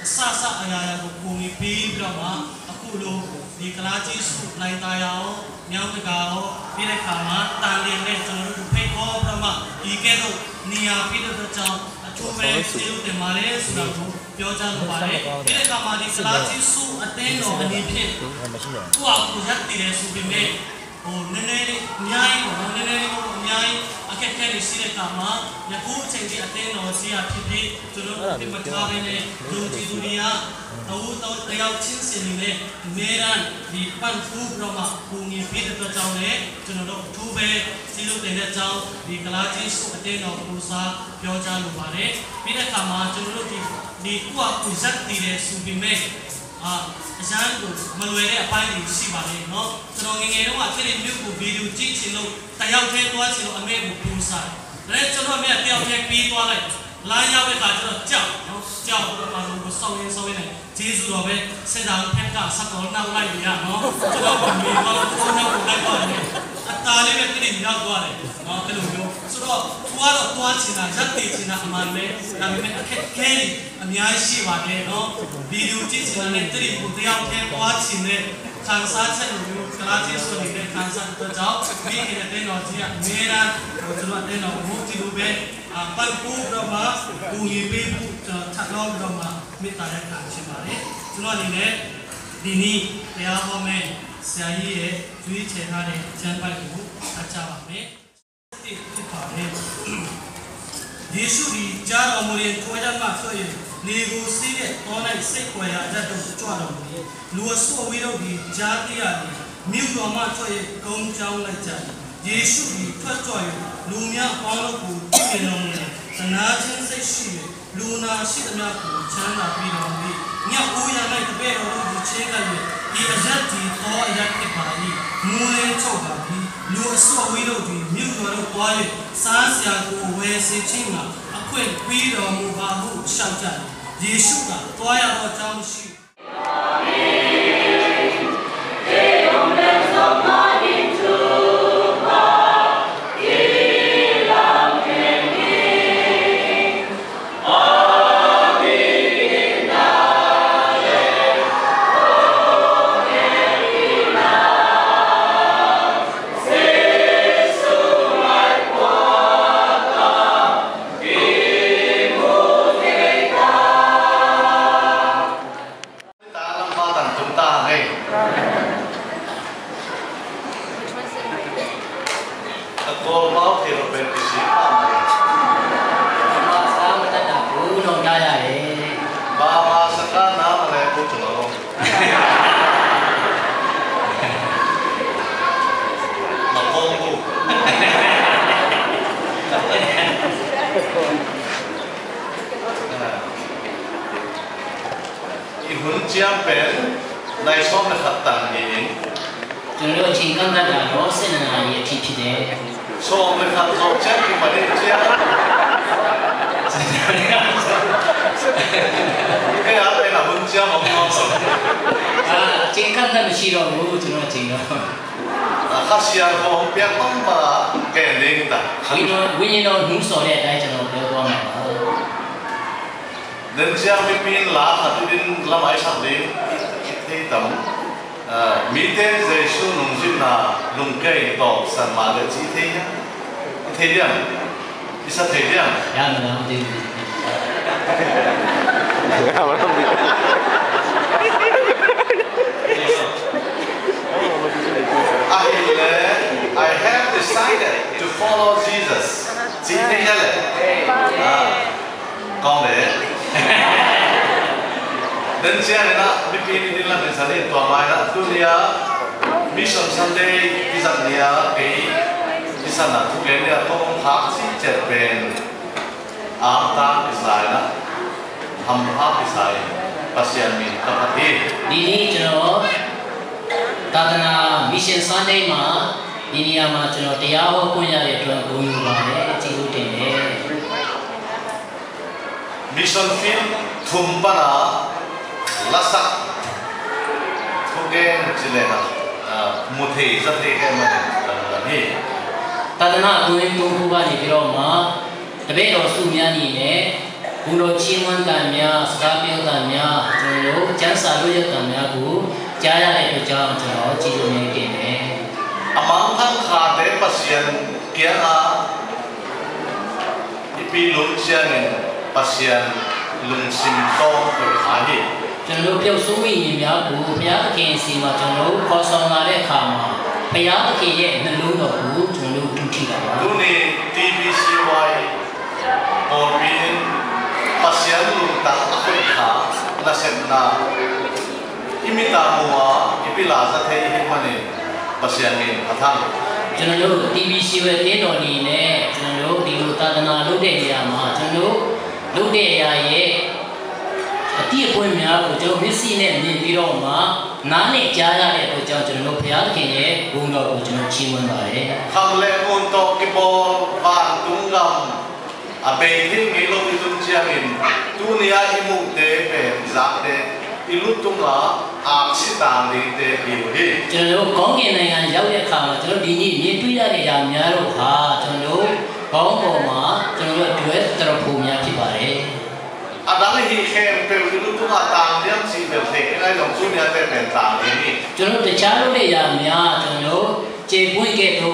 အစစအရာရာကို ကူညီပေးပြီးတော့မှ အခုလို ဒီကုလားကြီးဆူ လှိုင်သာယာရော၊ မြောင်းတကာရော၊ ပြီးတဲ့အခါမှာ သန်လျင်နဲ့ ကျွန်တော်တို့ကို ဖိတ်ခေါ်ပြီးတော့မှ ဒီကဲ့သို့ နေရာပေးတဲ့အတွက်ကြောင့် အထူးပဲ ကျေးဇူးတင်ပါတယ်ဆိုတာကို ပြောကြားလိုပါတယ်။ ပြီးတဲ့အခါမှာ ဒီကုလားကြီးဆူအသင်းတော်အနေဖြင့် ကိုယ့်အကူရပ်တည်တယ်ဆိုပေမဲ့ ဟို၊ နည်းနည်းလေး အများကြီးပေါ့နော်၊ နည်းနည်းလေးမဟုတ်ဘူး၊ အများကြီး အခက်အခဲတွေရှိတဲ့အခါမှာ ယခုအချိန်ထိ အသင်းတော်ကြီးကဖြစ်ဖြစ်၊ ကျွန်တော်တို့ သင်မထားဘဲနဲ့ ယုံကြည်သူတွေက တဦးတယောက်ချင်းစီအနေနဲ့ အမြဲတမ်း ဒီပံ့ပိုးပြီးတော့မှ ကူညီပေးတဲ့အတွက်ကြောင့်လည်း ကျွန်တော်တို့ အထူးပဲ ကျေးဇူးတင်တဲ့အကြောင်း ဒီကုလားကြီးဆူအသင်းတော်ကိုယ်စား ပြောကြားလိုပါတယ်။ ပြီးတဲ့အခါမှာ ကျွန်တော်တို့ ဒီ၊ ဒီကိုယ့်အကူရပ်တည်တယ်ဆိုပေမဲ့ အာ၊ အရမ်းကို မလွယ်တဲ့အပိုင်းတွေ ရှိပါတယ်နော်။ ကျွန်တော် ငယ်ငယ်တုန်းက အဲ့ဒီမြို့ကို ဗီဒီယိုကြည့်ချင်လို့ တယောက်တည်းသွားချင်လို့ အမေကို ပူစရာ။ ဒါနဲ့ ကျွန်တော်အမေက တယောက်တည်းပြေးသွားလိုက်။ လမ်းရောက်တဲ့အခါကျတော့ ကြောက်နော်။ ကြောက်ပြီးတော့မှ လူကို စောင့်ရင်းစောင့်ရင်းနဲ့ ကျေးဇူးတော်ပဲ၊ စစ်တောင်ဘက်က ဆတ်တော်နောက်လိုက်နေရနော်။ ကျွန်တော်က မေ့သွားလို့ သူ့နောက်ကို လိုက်သွားတယ်။ အသာလေးပဲ သတိရောက်သွားတယ်နော်။ အဲ့လိုမျိုးဆိုတော့ သူကတော့ သွားချင်တာ၊ ရပ်တည်ချင်တာ အမှန်ပဲ။ ဒါပေမဲ့ အခက်အခဲတွေ အများကြီးရှိပါတယ်နော်။ ဗီဒီယိုကြည့်ချင်တာနဲ့ သတိကို တယောက်တည်းသွားချင်တဲ့ ခံစားချက်လိုမျိုး ကုလားကြီးဆူအနေနဲ့ ခံစားတဲ့အတွက်ကြောင့် မိခင်အသင်းတော်ကြီးက အမြဲတမ်း ကျွန်တော်အသင်းတော်ကို ဒီလိုပဲ အာ၊ ပံ့ပိုးပြီးတော့မှ ကူညီပေးဖို့ ကျွန်တော် ထပ်လောင်းပြီးတော့မှ မေတ္တာရပ်ခံချင်ပါတယ်။ ကျွန်တော်အနေနဲ့ ဒီနေ့ တရားဟောမယ့် ဆရာကြီးရဲ့ ရွေးချယ်ထားတဲ့ ကျမ်းပိုဒ်ကို ဖတ်ကြပါမယ်။ ဖြစ်ပါတယ်။ ယေရှုသည် ကြားတော်မူလျှင် ထိုအရပ်မှထွက်၍ လေကိုစီးလျက် တော၌ ဆိတ်ကွယ်ရာအရပ်သို့ ကြွတော်မူ၏။ လူအစုအဝေးတို့သည် ကြားသိရလျှင် မြို့ရွာမှထွက်၍ ကုန်းကြောင်းလိုက်ကြ၏။ ယေရှုသည် ထွက်ကြွ၍ လူများအပေါင်းတို့ကို ကြည့်မြင်တော်မူလျှင် သနားခြင်းစိတ်ရှိ၍ လူနာရှိသမျှကို ချမ်းသာပေးတော်မူ၏။ ညဦးယံ၌ တပည့်တော်တို့သည် ချဉ်းကပ်၍ ဤအရပ်သည် တောအရပ်ဖြစ်ပါ၏။ မိုဃ်းလင်းချုပ်ပါပြီ။ လူအစုအဝေးတို့သည် မြို့ရွာသို့သွား၍ စားစရာကို ဝယ်စေခြင်းငှာ အခွင့်ပေးတော်မူပါဟု လျှောက်ကြ၏။ ယေရှုက သွားရသောအကြောင်းမရှိ။ I hun ciam pen nai sawm le khat tan hi in. Tun lo cing kan kan da lo sen na ye ti ti de. Sawm le khat zo ciam ki ma de ciam. Ke a pe na hun ciam om lo so. Ah, cing kan kan si lo, tun lo cing lo. Ah, kha sia ko piak bang ba ke ning ta. Win lo, win lo, hnu so de dai cing lo de ko ma. Nen ciang mipi in la khat in lamai sak ding thei tam. Ah, mite Jesu nungzinna lungkei tawpsan mah le ci thei hiam? I thei diam? I sa thei diam? Ahile, I have Decided to follow Jesus. Ci thei hia le? Ah, kong le. Den ciangin ah mipi ni din lam in sa ni tua mai na tuni a Mission Sunday i zat ni a kei i san a thugen ni a kong om khak ci ciat pen Amta kisai na hampha kisai Pasian min ka phat hi. Dini cuno tatana Mission Sunday ma dini ama cuno tiaho kunya le tuan kuyu ba le ci u tene. Mission field thum pana lasak thugen cilena muthei zathei kema kan hi. Tatana kuyu tung kuba ni kiro ma Tabe lo sumia ni ne, kulo chiman tamia, sakapil tamia, culo chansa lo ya tamia ku, jaya le ku jang culo chilo ne ke ne. Amang thang khate Pasian kianga ipi lungsiangin Pasian lungsim tawng kul kha hi. Culo piau sumi ni mia ku, pia ke si ma culo kosong ngare khama, pia ke ye na lu do ku, culo tu ti la. Tuni T B C Y pawlpi in Pasian lungtang a hoih kha nasepna i mit a mu a i pila za thei hi manin Pasian min a thang. Cun a lu T B C we te naw ni ne cun a lu di lu ta dana lu de ya ma cun a lu lu de ya ye. A ti a pun mya ku cun misi ne mi pi raw ma na ne kya ya le ku cun cun a lu pya ke ne gung raw ku cun a chi mun ba le. Kham le mun tawh kibawl vantung gam a bei thei ngei lo i tun ciangin tuni-a i muhte pen i zakte i lutunga aksi tang dingte hi uh hi. Cun a lo kong ngen nai ngan yau le kham a cun a lo di ni mi pi ya le ya mya lo ha cun a lo kong ko ma cun a lo a tuet tara phu mya pi ba le. A dang hi khempeuh i lutunga tang diam cih bel theih ngai zong tuni-a te pen tang ding hi. Cun a lo te cha lo le ya mya cun a lo ce pui ke tu.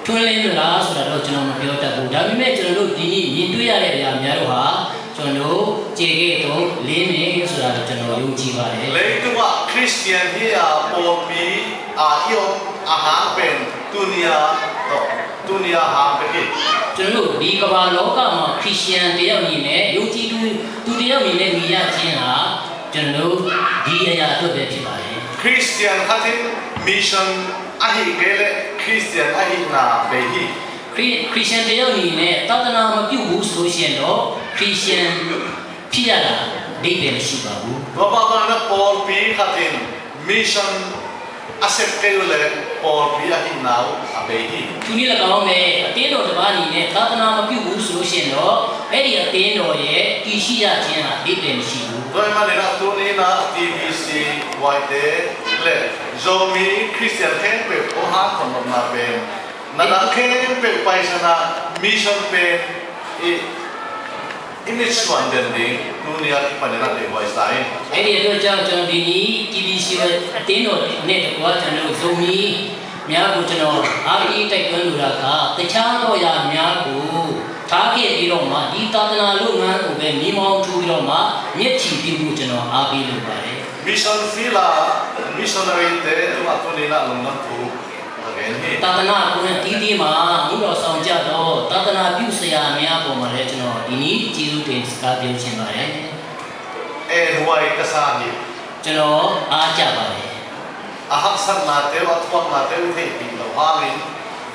Thun len la sura lo cun a lo ma pio ta bu da mi me cun a lo di ni mi tu ya le ya mya lo ha cun a lo ce ke tu le me sura lo cun a lo yung ci ba le. Leitungah Christian hi a pawlpi a i om a hang pen tuni-a tawh tuni-a hang pek hi. Cun a lo di ka ba lo ka ma Christian te yau ni me yung ci tu tu te yau ni me mi ya cin ha cun a lo di ya ya tu be pi ba le. Christian khatin mission ahi kei le Christian ahihna bei hi. Christian te yau ni ne tatana ma piu bu su sien lo Christian pi ya la dei pe na si ba bu. Tua ba ba na pawlpi khatin mission a sep kei le pawlpi ahihna uh a bei hi. Tuni la ka hong ne a te lo ta ba ni ne tatana ma piu bu su sien lo e di a te lo ye ki si ya cien a dei pe na si bu. Tua ma ne na tuni na T B C Y te le Zomi Christian khempeuh kong hang khon nopna pen na dang khempeuh paisana mission pen i i mitsuan den ding tuni a kipanin a tei huai sa in. Hei ni a tua ciang cun a bini T B C a te naw ne ta kua cun a Zomi mya bu cun a R E taekwondo la ka ta ciang ko ya mya bu ta ke pi lo ma di ta ta na lu ngan u be mi mawng thu pi lo ma miat chi pi bu cun a bi lu ba le. Mission field a missionary te tuma tuni na lungdam thu. Tatana kuna titi ma mudaw sawng cia daw tatana piu saya mia ko ma le cino dini ciu tin sika piu cin ma le. E huai ka sa hi. Cino a cia ma le. A haksatna teu a thuakna teu i theihpih lo hangin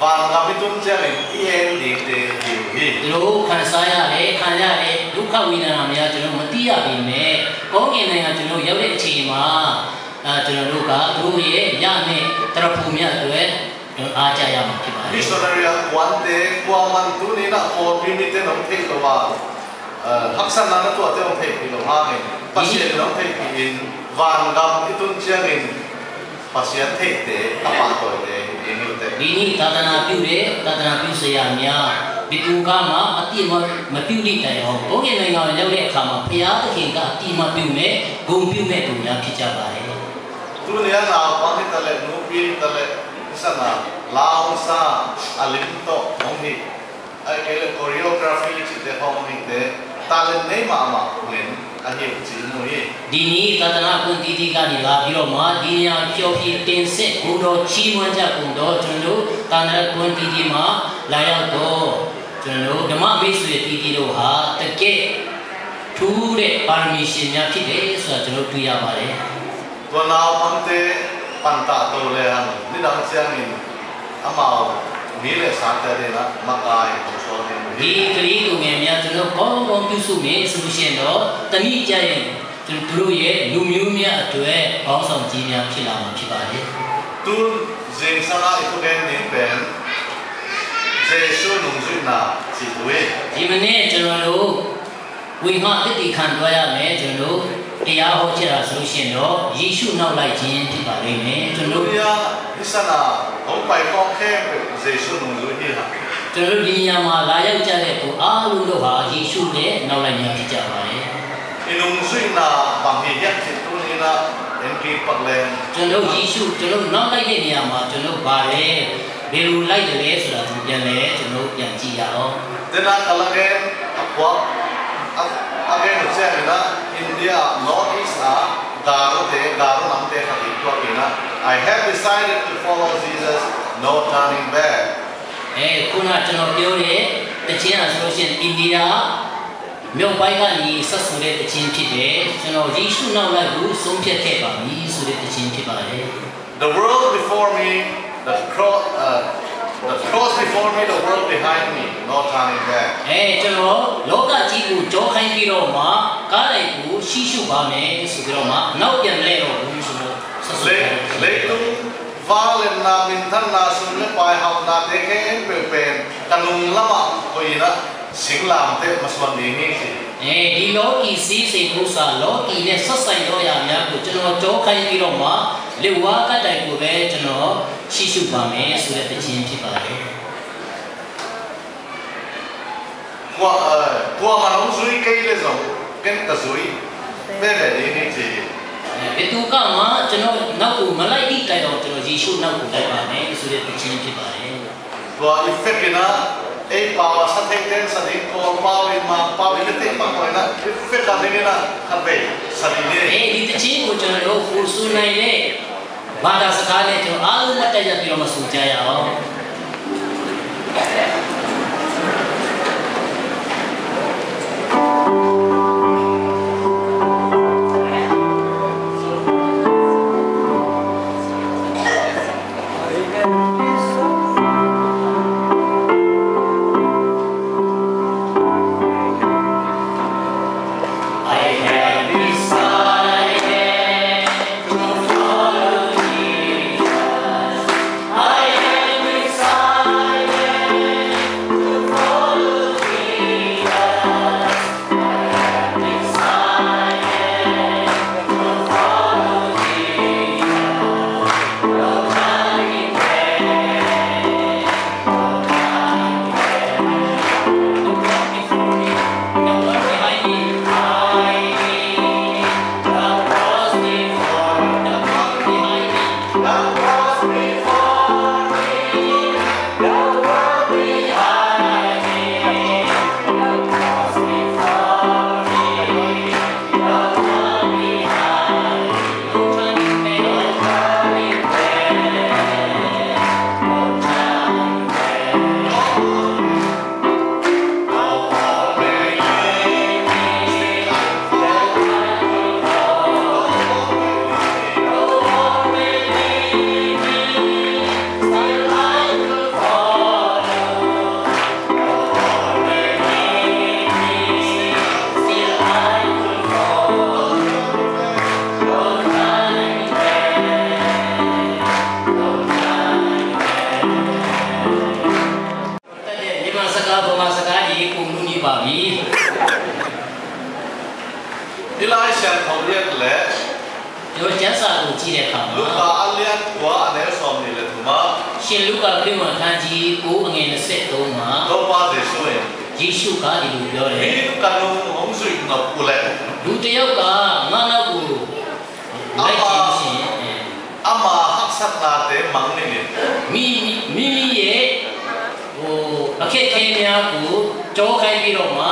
vangam i tun ciangin i en dingte hi uh hi. Cino khan saya le khan ya le dukha wina na mia cino mati ya bi me kong in na ya cino yau le ci ma. Cun a lu ka lu hi e ya me tara phu mi a tu e cun a cia ya ma ki ba. Missionary a kuante kuaman tuni na pawlpi mite nong thei lo a haksatna na tuate nong theihpih lo hangin Pasian nong theihpih in vangam i tun ciangin Pasian theihte a pahtawite hi ding hi te. Dini tatana piu le tatana piu saya mia bitu kama a ti ma piu dih tai hong kong in nai ngau le le kama pia ta khin ka a ti ma piu me gong piu me tu mia ki cia ba he. Tuni a naupang hi taleh nupi hi taleh i sana lausa a lim tawh hong hi. Ai kei le choreography cihte hong hite talent nei mahmah nen အဟို့ ချီးမွမ်း ဒီနေ့ သာသနာ့အဖွဲ့အသီးသီးကနေ လာပြီးတော့မှ ဒီနေရာ ဖျော်ဖြေတင်ဆက် ဂုဏ်တော်ချီးမွမ်းကြဖို့တော့ ကျွန်တော်တို့ သာသနာ့အဖွဲ့အသီးသီးမှာ လာရောက်တော့ ကျွန်တော်တို့ ဓမ္မမိတ်ဆွေအသီးသီးတို့ဟာ တကယ့် ထူးတဲ့ ပါရမီရှင်များ ဖြစ်တယ်ဆိုတာ ကျွန်တော်တို့ တွေ့ရပါတယ်။ Tua naupangte pantah to le hang, nidang ciangin amau mi le sate adingin makai hong suak ding uh hi. ဒီကလေးသူငယ်များ ကျွန်တော် ကောင်းကောင်းပြုစုမယ်ဆိုလို့ရှိရင်တော့ တနည်းကျရင် သူတို့ရဲ့ လူမျိုးများအတွက် ခေါင်းဆောင်ကြီးများ ဖြစ်လာမှာ ဖြစ်ပါတယ်။ Tun zingsang a i thugen ding pen Jesu nungzuihna cih thu hi. ဒီမနေ့ ကျွန်တော်တို့ ဝေငှသက်သေခံသွားရမယ်။ ကျွန်တော်တို့ တရားဟောကြတာဆိုလို့ရှိရင်တော့ ယေရှုနောက်လိုက်ခြင်း ဖြစ်ပါလိမ့်မယ်။ ကျွန်တော်တို့ Tunia hih sana hong pai khawm khempeuh Jesu nungzui hi hang. ကျွန်တော်တို့ ဒီနေရာမှာ လာရောက်ကြတဲ့ သူအားလုံးတို့ဟာ ယေရှုရဲ့ နောက်လိုက်များ ဖြစ်ကြပါတယ်။ I nungzuihna bang hi hiam cih tuni-in ah en kik pak leng. ကျွန်တော်တို့ ယေရှု ကျွန်တော်တို့ နောက်လိုက်တဲ့နေရာမှာ ကျွန်တော်တို့ ဘာလဲ ဘယ်လိုလိုက်တယ်လဲဆိုတာကို ပြန်လဲ ကျွန်တော်တို့ ပြန်ကြည့်ရအောင်။ Tena ka lagen a puak a, a gen uh ciangin ah India North East ah Garo te, Garo namte khat in tua kina, "I have decided to follow Jesus, no turning back." အဲခုနကျွန်တော်ပြောတဲ့တခြင်းဟာဆိုလို့ရှိရင် အိန္ဒိယမြောက်ပိုင်းကနေဆက်ဆိုတဲ့တခြင်းဖြစ်တယ်။ ကျွန်တော်ယေရှုနောက်လိုက်ကိုဆုံးဖြတ်ခဲ့ပါပြီဆိုတဲ့တခြင်းဖြစ်ပါတယ်။ The world before me, the cross, uh, the cross before me, the world behind me, no turning back. အဲကျွန်တော်လောကကြီးကိုကြောခိုင်းပြီးတော့မှကားလိုက်ကိုရှေ့ရှုပါမယ်ဆိုပြီးတော့မှနောက်ပြန်လဲတော့ဘူးဆိုတော့ဆက်ဆိုတယ်။ Leitung vangliatna, minthanna, sum le pai, hauhnate khempeuh pen ka nung lamah koih in ah singlamteh masuan ding hi ci. အဲဒီလောကီစည်းစိမ်ဥစ္စာလောကီနဲ့ဆက်ဆိုင်သောအရာများကိုကျွန်တော်ကြောခိုင်းပြီးတော့မှလက်ဝါးကပ်တိုင်ကိုပဲကျွန်တော်ရှေ့ရှုပါမယ်ဆိုတဲ့တခြင်းဖြစ်ပါတယ်။ Kua, eh, kuamah hong zui kei le zong ken ka zui veve ding hi ci. ဘယ်သူကမှကျွန်တော်နောက်ကိုမလိုက်သည့်တိုင်အောင်ကျွန်တော်ယေရှုနောက်ကိုလိုက်ပါမယ်ဆိုတဲ့တခြင်းဖြစ်ပါတယ်။ Tua i fek in ah ei pau a sa theite in sa ding, Kawl pau in, Mang pau in, i fek pah in ah i fek a ding in ah khatvei sa ding hi. အဲဒီတခြင်းကိုကျွန်တော်တို့ကိုယ်ဆိုနိုင်တဲ့ဘာသာစကားနဲ့ကျွန်တော်အားလုံးလက်ထပ်ရပ်ပြီးတော့မှဆိုကြရအောင်။ Myanmar စကား ဗမာစကားတွေ ပုံလို့နေပါပြီ။ ဒီလအရှံထောင်ရက်လက် ကျွန်တော်ကျမ်းစာကိုကြည့်တဲ့အခါမှာ လူကာအလျံကိုအနည်းဆုံးနေလက်ထူမှာ ရှင်လုကာခရစ်ဝင်ခန်းကြီးကိုအငယ်နှစ်ဆယ့်သုံးမှာ တော့ပါသေးဆိုရင် ယေရှုကဒီလိုပြောတယ်။ မင်းကနုံဟောင်းစွိုင်နပူလဲ လူတစ်ယောက်ကငါ့နောက်ကိုလိုက်ခြင်းဖြင့် အမဟာက်ဆက်နာတဲ့မင်းနေနေ မိမိမိမိရဲ့ဟိုအခက်အခဲများကိုကြောခိုင်းပြီးတော့မှ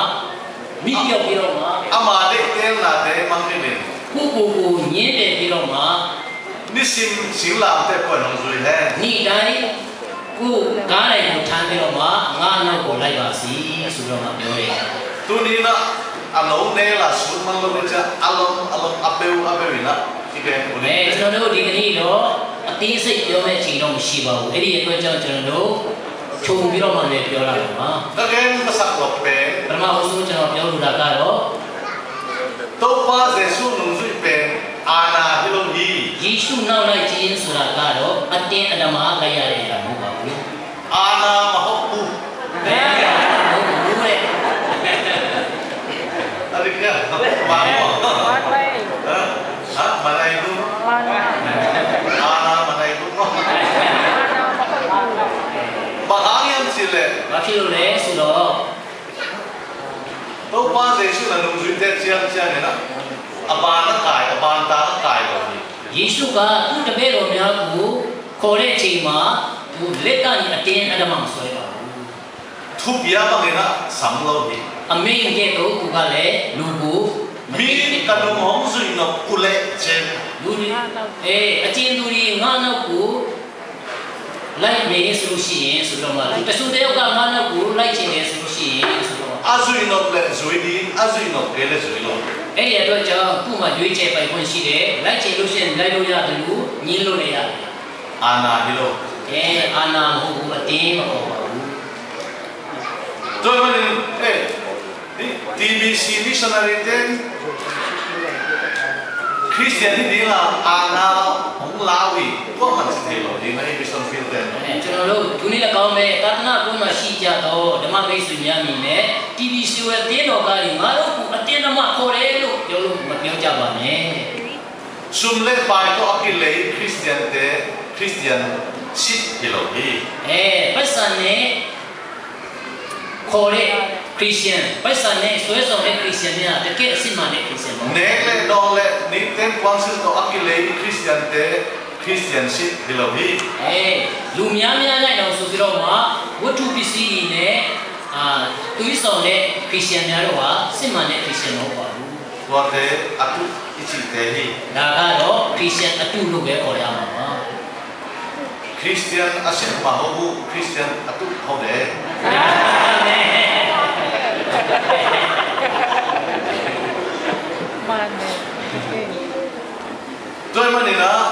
မိပြောက်ပြီးတော့မှ အ Ama deihtelnate mangngilh in. ကိုယ့်ကိုယ်ကို ငြင်းပယ်ပြီးတော့မှ Nisim singlamteh pawi in hong zui hen. နေ့တိုင်း ကိုယ်ကားတိုင်းကို ထမ်းပြီးတော့မှ ငါ့နောက်ကို လိုက်ပါစေဆိုပြီးတော့မှ ပြောတယ်။ Tuni in ah a no ne la sut man lo ni ciang a lom a lom a beu a beu in ah i beng uni. အဲကျွန်တော်တို့ဒီကနေ့တော့ အသေးစိတ်ပြောမယ့်အချိန်တော့ မရှိပါဘူး။ အဲ့ဒီအတွက်ကြောင့် ကျွန်တော်တို့ခြုံပြီးတော့မှလည်း ပြောလာတာပါ။ Ka gen ka sak lok pen. ပထမဦးဆုံး ကျွန်တော်ပြောလိုတာကတော့ Topa Jesu nungzui pen aana hi lo hi. ယေရှုနောက်လိုက်ခြင်းဆိုတာကတော့ အတင်းအဓမ္မလိုက်ရတဲ့အရာ မဟုတ်ပါဘူး။ Aana mahok bu. ဘယ်အရာမှမဟုတ်ဘူးတဲ့။ Alik niya. Mamo. Ha? Ha? Manay bu. Aana manay bu. Bang hang hiam cih leh. ဘာဖြစ်လို့လဲဆိုတော့ Topa Jesu in a nungzuite ciamciam in ah, a ban a kai, a ban tang a kai lo hi. ယေရှုက သူ့တပည့်တော်များကို ခေါ်တဲ့အချိန်မှာ သူလက်ကနေ အတင်းအဓမ္မမဆွဲပါဘူး။ Thupia bangin ah sam lo hi. အမိန့်ကဲ့သို့ သူကလည်း လူကို Mi ka nung hong zui nop uh leh cin. လူတွေအဲအကျဉ်သူတွေ ငါ့နောက်ကို လိုက်မယ်ဆိုလို့ရှိရင်ဆိုတော့မှ တချို့တယောက်က ငါ့နောက်ကို လိုက်ချင်တယ်ဆိုလို့ရှိရင်ဆိုတော့ A zui nop leh zui ding, a zui nop kei leh zui lo. အဲ့ဒီအတွက်ကြောင့် သူ့မှာ ရွေးချယ်ပိုင်ခွင့်ရှိတယ်။ လိုက်ချင်လို့ရှိရင် လိုက်လို့ရတယ်လို့ ငြင်းလို့လည်းရတယ်။ Aana hi lo. အဲအာဏာမဟုတ်ဘူး။ အတင်းမဟုတ်ပါဘူး။ Tua ahih manin, eh, TBC missionary ten Christian hi ding a aana hong la uh hi. Kuamah ci thei lo ding a hi, mission field ten. အဲကျွန်တော်တို့ သူနဲ့လည်းကောင်းပဲ သာသနာ့ဘုန်းမှာရှိကြသော ဓမ္မမိတ်ဆွေများအနေနဲ့ TBC ဝယ်တင်းတော်ကားတွေ ငါတို့ကို အတင်းအဓမ္မခေါ်တယ်လို့ ပြောလို့ မပြောကြပါနဲ့။ Sum le pai tawh a kilei Christian te Christian sit hi lo hi. အဲပိုက်ဆံနဲ့ ခေါ်တဲ့ Christian ပိုက်ဆံနဲ့ စွဲဆောင်တဲ့ Christian များ တကယ့်အစစ်မှန်တဲ့ Christian မဟုတ်ဘူး။ Nek le dawng le ningteng kuangsil tawh a kilei Christian te Christian sit hi lo hi. အဲလူများများလိုက်အောင်ဆိုပြီးတော့မှ ဝတ္ထုပစ္စည်းတွေနဲ့အာသွေးဆောင်တဲ့ Christian များတို့ဟာ စစ်မှန်တဲ့ Christian မဟုတ်ပါဘူး။ Tuate a tuh i cihte hi. ဒါကတော့ Christian အတုလို့ပဲ ခေါ်ရမှာပါ။ Christian a sit mah ho uh, Christian a tuh ho de. Tua ahih manin ah,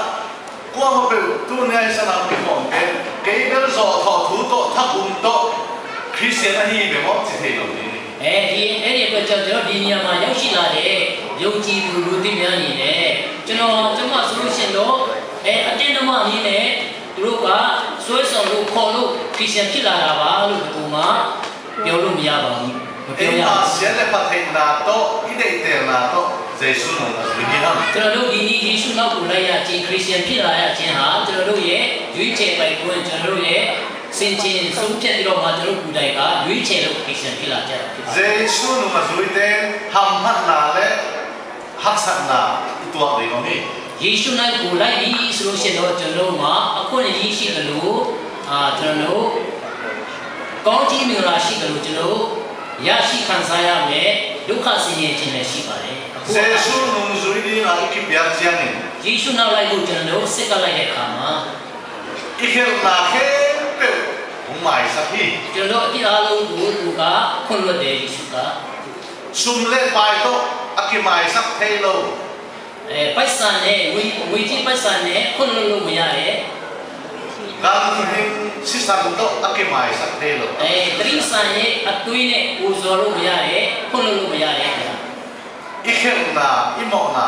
kuamah peuh tuni a i sanam kikhawmte, kei bel zawhthawh thu tawh, thagum tawh, Christian ahi bek mawk ci thei lo ding. အဲဒီအဲ့ဒီအတွက်ကြောင့် ကျွန်တော်ဒီနေရာမှာရောက်ရှိလာတဲ့ယုံကြည်သူလူသစ်များအနေနဲ့ကျွန်တော်ကျွန်မဆိုလို့ရှိရင်တော့အဲအတင်းအဓမ္မအနေနဲ့သူတို့ကစွဲဆောင်လို့ခေါ်လို့ Christian ဖြစ်လာတာပါလို့ဘယ်သူမှပြောလို့မရပါဘူး။ မပြောရဘူး။ ကျွန်တော်တို့ဒီနေ့ယေရှုနောက်ကိုလိုက်ရခြင်း၊ Christian ဖြစ်လာရခြင်းဟာကျွန်တော်တို့ရဲ့ရွေးချယ်ပိုင်ခွင့်၊ ကျွန်တော်တို့ရဲ့ဆင်ခြင်ဆုံးဖြတ်ပြီးတော့မှကျွန်တော်တို့ကိုယ်တိုင်ကရွေးချယ်လို့ Christian ဖြစ်လာကြတာဖြစ်ပါတယ်။ Jesu nung a zuite hamhatna le haksatna i tuak ding om hi. ယေရှုနောက်ကိုလိုက်ပြီဆိုလို့ရှိရင်တော့ကျွန်တော်တို့မှာအခွင့်အရေးရှိသလိုအာကျွန်တော်တို့ကောင်းချီးမင်္ဂလာရှိသလိုကျွန်တော်တို့ရရှိခံစားရမယ်ဒုက္ခဆင်းရဲခြင်းလည်းရှိပါတယ်။ Jesu nung zui ding a i kipiak ciangin ယေရှုနောက်လိုက်ဖို့ကျွန်တော်တို့ဆက်ကပ်လိုက်တဲ့အခါမှာ i khelhna khempeuh hong maisak hi. ကျွန်တော်တို့အပြစ်အားလုံးကိုသူကခွင့်လွှတ်တယ်ယေရှုက။ Sum le pai tawh a kimaisak thei lo. အဲပိုက်ဆံနဲ့ငွေငွေကြေးပိုက်ဆံနဲ့ခွင့်လွှတ်လို့မရတယ်။ Ganhing sisan tawh a kimaisak thei lo. အဲတိရစ္ဆာန်ရဲ့အသွေးနဲ့ပူဇော်လို့မရတယ်ခွင့်လွှတ်လို့မရတယ်။ I khelhna i mawhna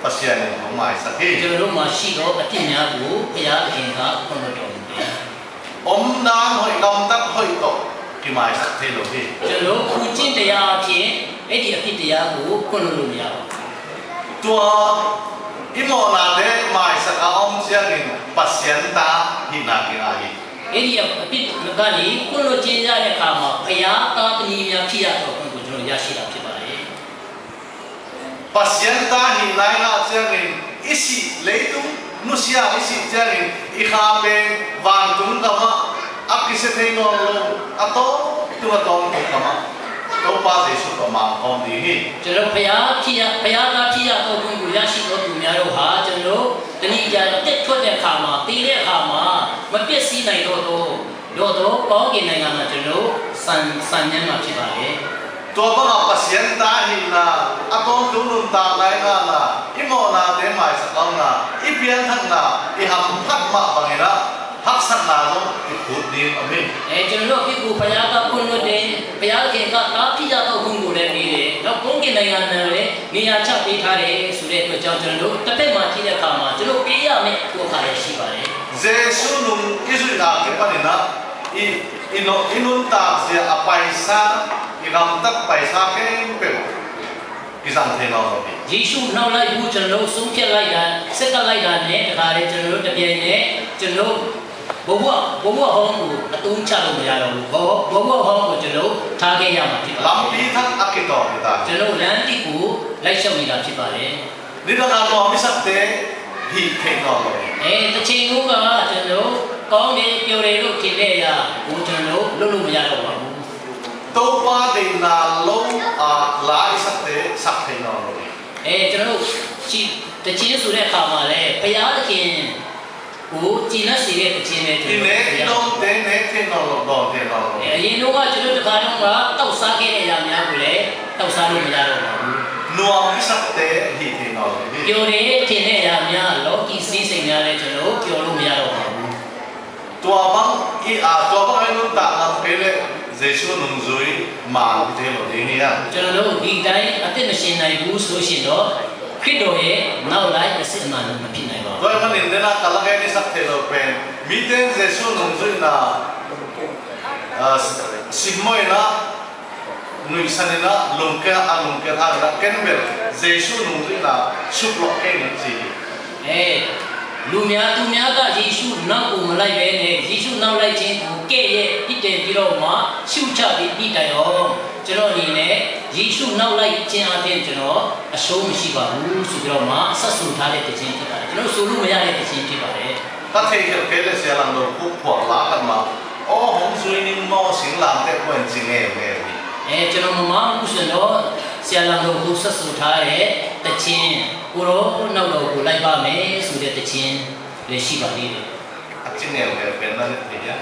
Pasian in hong maisak hi. ကျွန်တော်တို့မှာရှိသောအပြစ်များကိုဘုရားသခင်ကခွင့်လွှတ်တော်မူတယ်။ Omdan hoih, gamtat hoih tawh kimaisak thei lo hi. ကျွန်တော်တို့ကိုယ်ကျင့်တရားအဖြစ်အဲ့ဒီအပြစ်တရားကိုခွင့်လွှတ်လို့မရပါဘူး။ Tua i mawhnate maisak a om ciangin Pasian ta hihna kinga hi. အဲ့ဒီအပြစ်ကနေခွင့်လွှတ်ခြင်းရတဲ့အခါမှာဘုရားသားသမီးများဖြစ်ရတဲ့အခွင့်ကိုကျွန်တော်ရရှိတာဖြစ်ပါတယ်။ Pasian ta hihna i ngah ciangin i sih, leitung nusia i sih ciangin i kha pen vantung gamah a kisia thei nawn lo a tawntung a tawntung gamah Topa Jesu tawh mang khawm ding hi. ကျွန်တော်တို့ ဘုရားဖြစ်ရ၊ ဘုရားသားဖြစ်ရသော အခွင့်ကို ရရှိသောသူများတို့ဟာ ကျွန်တော်တို့ တနည်းအားဖြင့် အသက်ထွက်တဲ့အခါမှာ၊ သေတဲ့အခါမှာ မပျက်စီးနိုင်တော့သော တော့သော ကောင်းကင်နိုင်ငံမှာ ကျွန်တော်တို့ စံ၊ စံမြန်းမှာ ဖြစ်ပါတယ်။ Tua bangah Pasian ta hihna, a tawntung nuntakna i ngahna, i mawhnate maisak lohna, i pianthakna, i hamphat mah bangin ah, haksatna zong i phut ding om hi. အဲ၊ ကျွန်တော်တို့အပြစ်ကို ဘုရားက ခွင့်လွှတ်တယ်။ ဘုရားသခင်က သားဖြစ်ရသော အခွင့်ကိုလည်း ပေးတယ်။ နောက် ကောင်းကင်နိုင်ငံမှာလည်း နေရာချပေးထားတယ်ဆိုတဲ့အတွက်ကြောင့် ကျွန်တော်တို့ တစ်ဖက်မှာ ကြည့်တဲ့အခါမှာ ကျွန်တော် ပေးရမယ့် အဖို့အခါလည်း ရှိပါတယ်။ Jesu nung i zuihna kipanin ah, i, i, no, i nuntakzia a paisa, i gamtat paisa khempeuh kizang thei nawn lo hi. ယေရှုနောက်လိုက်ဖို့ ကျွန်တော်တို့ ဆုံးဖြတ်လိုက်တာ၊ ဆက်ကပ်လိုက်တာနဲ့ တခါတည်း ကျွန်တော်တို့ တစ်ပြိုင်နက် ကျွန်တော်တို့ ဘဝ၊ ဘဝဟောင်းကို အသုံးချလို့ မရတော့ဘူး။ ဘဝ၊ ဘဝဟောင်းကို ကျွန်တော်တို့ ထားခဲ့ရမှာ ဖြစ်ပါတယ်။ Lampi thak a kitawng hi ta. ကျွန်တော်တို့ လမ်းသစ်ကို လိုက်လျှောက်နေတာ ဖြစ်ပါတယ်။ Nidang a nuam i sakte hih theih nawn lo hi. အဲ၊ တစ်ချိန်လုံးက ကျွန်တော်တို့ ကောင်းတယ်၊ ပျော်တယ်လို့ ထင်တဲ့အရာကို ကျွန်တော်တို့ လုပ်လို့ မရတော့ပါဘူး။ Topa deihna lo a la i sakte sak theih nawn lo hi. အဲ၊ ကျွန်တော်တို့ ချစ်၊ သီချင်းဆိုတဲ့အခါမှာလည်း ဘုရားသခင်ကို ကျေနပ်စေတဲ့ သီချင်းပဲ ကျွန်တော်တို့ I nek i dawngte nek theih nawn lo, dawn theih nawn lo. အဲ၊ အရင်တုန်းက ကျွန်တော်တို့ တစ်ခါတုန်းက သောက်စားခဲ့တဲ့အရာများကိုလည်း သောက်စားလို့ မရတော့ပါဘူး။ Nuam i sakte hih theih nawn lo hi. ပျော်တယ်ထင်တဲ့အရာများ၊ လောကီစည်းစိမ်များလည်း ကျွန်တော်တို့ ပျော်လို့ မရတော့ပါဘူး။ Tua bang i, a, tua bang i nuntak ngam kei leh Jesu nungzui man hi thei lo ding hi a. ကျွန်တော်တို့ ဒီအတိုင်း အသက်မရှင်နိုင်ဘူးဆိုလို့ရှိရင်တော့ ခရစ်တော်ရဲ့ နောက်လိုက် အစစ်အမှန် မဖြစ်နိုင်ပါဘူး။ Tua ahih manin den a ka la gen i sak theih loh pen, mite in Jesu nungzuihna, a, simmawhna, nuihsan in ah, lungkia, a lungkia tha in ah, ken bel Jesu nungzuihna suklawh kei ning ci hi. အဲ၊ လူများ၊ သူများက ယေရှုနောက်ကို မလိုက်ဘဲနဲ့ ယေရှုနောက်လိုက်ခြင်းကို ကဲ့ရဲ့ပြစ်တင်ပြီးတော့မှ ရှုတ်ချပြီး ပစ်တိုင်အောင် ကျွန်တော်အနေနဲ့ ယေရှုနောက်လိုက်ခြင်းအားဖြင့် ကျွန်တော် အရှုံးမရှိပါဘူးဆိုပြီးတော့မှ စပ်ဆိုထားတဲ့ သီချင်း ဖြစ်ပါတယ်။ ကျွန်တော် ဆိုလို့မရတဲ့ သီချင်း ဖြစ်ပါတယ်။ Ka theikhial kei leh Sia Lang Do Khup phuak la khat mah, "Aw, hong zui ning maw, singlamteh pua in," ci ngeungeu hi. အဲ၊ ကျွန်တော် မမှားဘူးဆိုရင်တော့ ဆရာလံဒိုးခုပ် ဆက်ဆိုထားတဲ့ သီချင်း၊ ကိုယ်တော်နောက်တော်ကို လိုက်ပါမယ်ဆိုတဲ့ သီချင်းလည်း ရှိပါသေးတယ်။ A ci ngeungeu pen na hi a.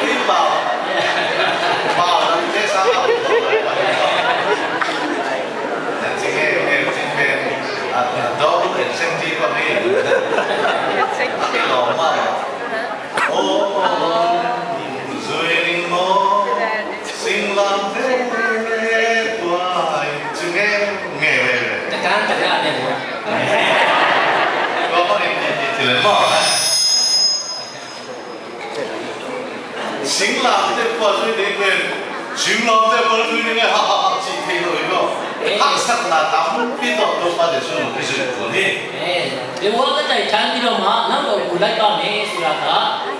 Ei, pau, pau, nang te sa pau. Cing e, e, cing pen, a, a dong, e, seng ti pa mi. A ki lawm mah. O, zui ning maw, singlamteh pua in, cing e, nge, nge, nge. Tekan, tekan, nge, nge. Tua pa ning ti, ti, ti le maw. Singlamteh pua zui ding pen, singlamteh pua zui ding e, ha, ha, ha, ci thei lo hi lo. Haksatna tampi tawh Topa Jesu nung kizui kul hi. အဲ၊ ဘဝကတိုင် ထမ်းပြီးတော့မှ နောက်တော်ကို လိုက်ပါမယ်ဆိုတာက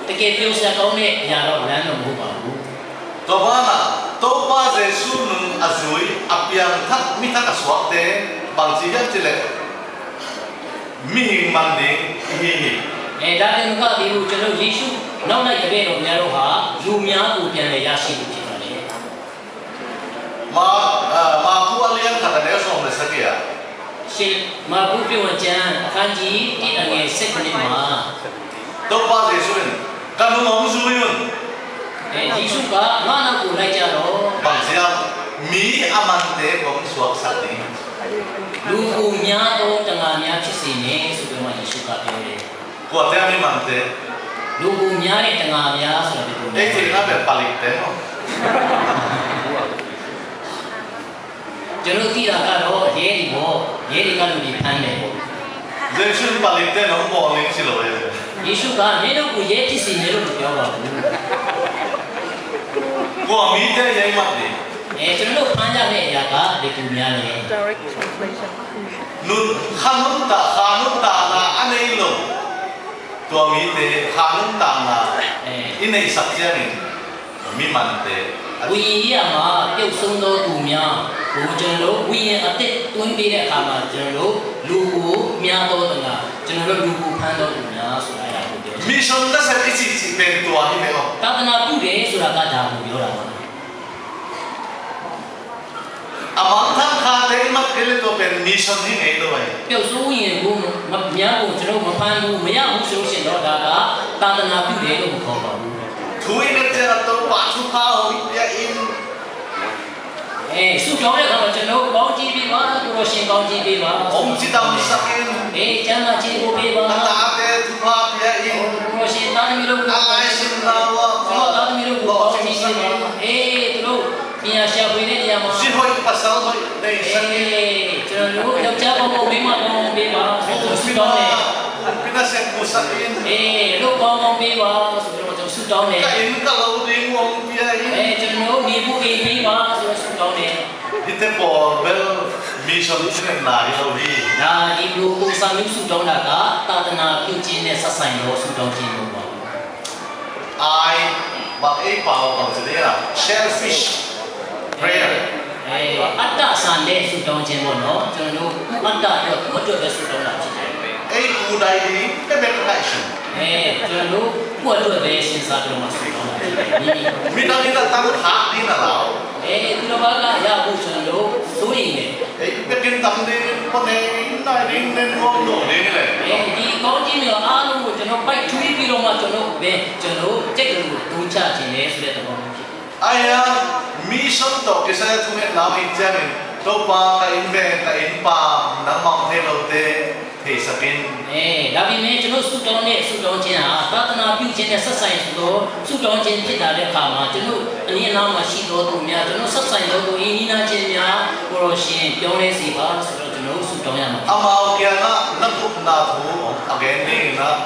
တကယ်ပျော်စရာကောင်းတဲ့ အရာတော့ လမ်းတော့ မဟုတ်ပါဘူး။ Tua banah, Topa Jesu nung a zui, a piangthak, mithak a suakte, bangci hiam cih leh, mihing man ding i hi hi. အဲ၊ ဒါတင်မကသေးဘူး၊ ကျွန်တော် ယေရှုနောက်လိုက် တပည့်တော်များတို့ဟာ လူများကို ပြန်လည်ရရှိဖို့ ဖြစ်ပါတယ်။ Ma, a, Maku a lian khat a neu sawm le sagih ah. ရှင်၊ မာကု ခရစ်ဝင်ကျမ်း အခန်းကြီးတစ် အငယ်ဆယ့်ခုနစ်မှာ Topa Jesu in, "Ka nung hong zui un." အဲ၊ ယေရှုက ငါ့နောက်ကို လိုက်ကြတော့။ Bang ci hiam, mi a mante kong suaksak ding. လူပိုများသော တံငါများ ဖြစ်စေမယ်ဆိုပြီးမှ ယေရှုက ပြောတယ်။ Kuate a mi mante? လူပိုများတဲ့ တံငါများဆိုတာ ဘယ်လိုလဲ။ Ei theihna pen palikte maw. ကျွန်တော်သိတာကတော့ ရဲတွေပေါ့။ ရဲတွေက လူတွေဖမ်းတယ်ပေါ့။ Jesu in palikte in hong bawl ning ci lo hi. ယေရှုက မင်းတို့ကို ရဲဖြစ်စေမယ်လို့ မပြောပါဘူး။ Kua mite ei mat ding? အဲ၊ ကျွန်တော်တို့ ဖမ်းရမယ့်အရာက ဘယ်သူများလဲ။ Direct translation. Nun, kha nuntak, kha nuntakna a nei lo. Tua mite kha nuntakna, eh, i neihsak ciangin mi mante a ဝိညာဉ်ရေးရာမှာ ပျောက်ဆုံးသောသူများ။ ကိုကျွန်တော်တို့ဝိညာဉ်အသက်သွင်းပေးတဲ့အခါမှာကျွန်တော်တို့လူကိုမြတ်သောသနာကျွန်တော်တို့လူကိုဖန်တော်သူများဆိုတာအဲ့ဒါကိုပြောချင်တယ်။ Mission လက်ဆက် အစ်စ် အစ်စ် ပဲ တူ ဟိ မဲ အော် သာသနာပြုတယ်ဆိုတာကဒါကိုပြောတာပါ။ A mangthang khate i mat kei leh tua pen mission hi ngei lo ahi. ပျောက်ဆုံးဝိညာဉ်ကိုမ-, မ-, များကိုကျွန်တော်မဖန်ဘူး မရဘူးဆိုလို့ရှိရင်တော့ဒါကသာသနာပြုတယ်လို့မခေါ်ပါဘူး။ Thu i nget ciang a Topa thupha hong pia in. အဲ၊ ဆုတောင်းတဲ့အခါမှာကျွန်တော်ကောင်းချီးပေးပါ၊ ကိုယ်တော်ရှင်ကောင်းချီးပေးပါ။ Hong cidamsak in. အဲ၊ ကျမ်းမာခြင်းကိုပေးပါ။ A tate thupha pia in. ကိုယ်တော်ရှင်သားသမီးတို့ကို A laisim nau ah ကျွန်တော်သားသမီးတို့ကိုကောင်းချီးပေးပါ။ အဲ၊ သူတို့ပညာရှာဖွေတဲ့နေရာမှာ Zi hoih pasal hoih nei sak in. အဲ၊ ကျွန်တော်တို့ယောက်ျားကောင်းကောင်းမိန်းမကောင်းကောင်းပေးပါဆိုပြီးဆုတောင်းတယ်။ Kumpi nasem mu sak in. အဲ၊ လုပ်ကောင်းကောင်းပေးပါဆိုပြီးတော့ကျွန်တော်ဆုတောင်းတယ်။ Ka inn ka lo ding hong pia in. အဲ၊ ကျွန်တော်တို့နေဖို့အိမ်ပေးပါဆိုတော့ဆုတောင်းတယ်။ Hihte pawl bel mission thungetna hi lo hi. ဒါ၊ ဒီလိုပုံစံမျိုးဆုတောင်းတာကသာသနာပြုခြင်းနဲ့ဆက်ဆိုင်သောဆုတောင်းခြင်းမဟုတ်ပါဘူး။ Ai, bang ei pau bang ci ding a, selfish prayer. အဲ၊ အတ္တဆန်တဲ့ဆုတောင်းခြင်းပေါ့နော်။ ကျွန်တော်တို့ကိုယ့်အတ္တအတွက်ကိုယ့်အတွက်ပဲဆုတောင်းတာဖြစ်တယ်။ Ei, pu dai ding, te bek ngai sin. အဲ၊ ကျွန်တော်တို့ကိုယ့်အတွက်ပဲစဉ်းစားပြီးတော့မှဆုတောင်းတာဖြစ်တယ်။ Midang in a tang khak ding a lau. အဲ၊ သူတစ်ပါးကရဖို့ကျွန်တော်တို့စိုးရိမ်တယ်။ Ei, bek in tam ding, ko ne, nai ding, nen nuam lo ding le. အဲ၊ ဒီကောင်းကြီးမျိုးအားလုံးကိုကျွန်တော်ပိုက်ထွေးပြီးတော့မှကျွန်တော်ပဲကျွန်တော်ကြိုက်လို့ဒုံချခြင်းလေဆိုတဲ့သဘောမျိုးဖြစ်တယ်။ Ai a, mission tawh kisai a thungetna hong hi ciangin, Topa, ka inn ve, ka inn paam, nangmah hong thei lote theisak in. အဲ၊ ဒါပေမဲ့ကျွန်တော်ဆုတောင်းတဲ့ဆုတောင်းခြင်းဟာသာသနာပြုခြင်းနဲ့ဆက်ဆိုင်သောဆုတောင်းခြင်းဖြစ်လာတဲ့အခါမှာကျွန်တော်အနီးအနားမှာရှိသောသူများ၊ ကျွန်တော်ဆက်ဆိုင်သောသူ၊ အိမ်နီးနားချင်းများကိုယ်တော်ရှင်ပြောင်းလဲစေပါဆိုတော့ကျွန်တော်ဆုတောင်းရမှာဖြစ်တယ်။ Amau kiangah na gupna thu a gen dingin ah.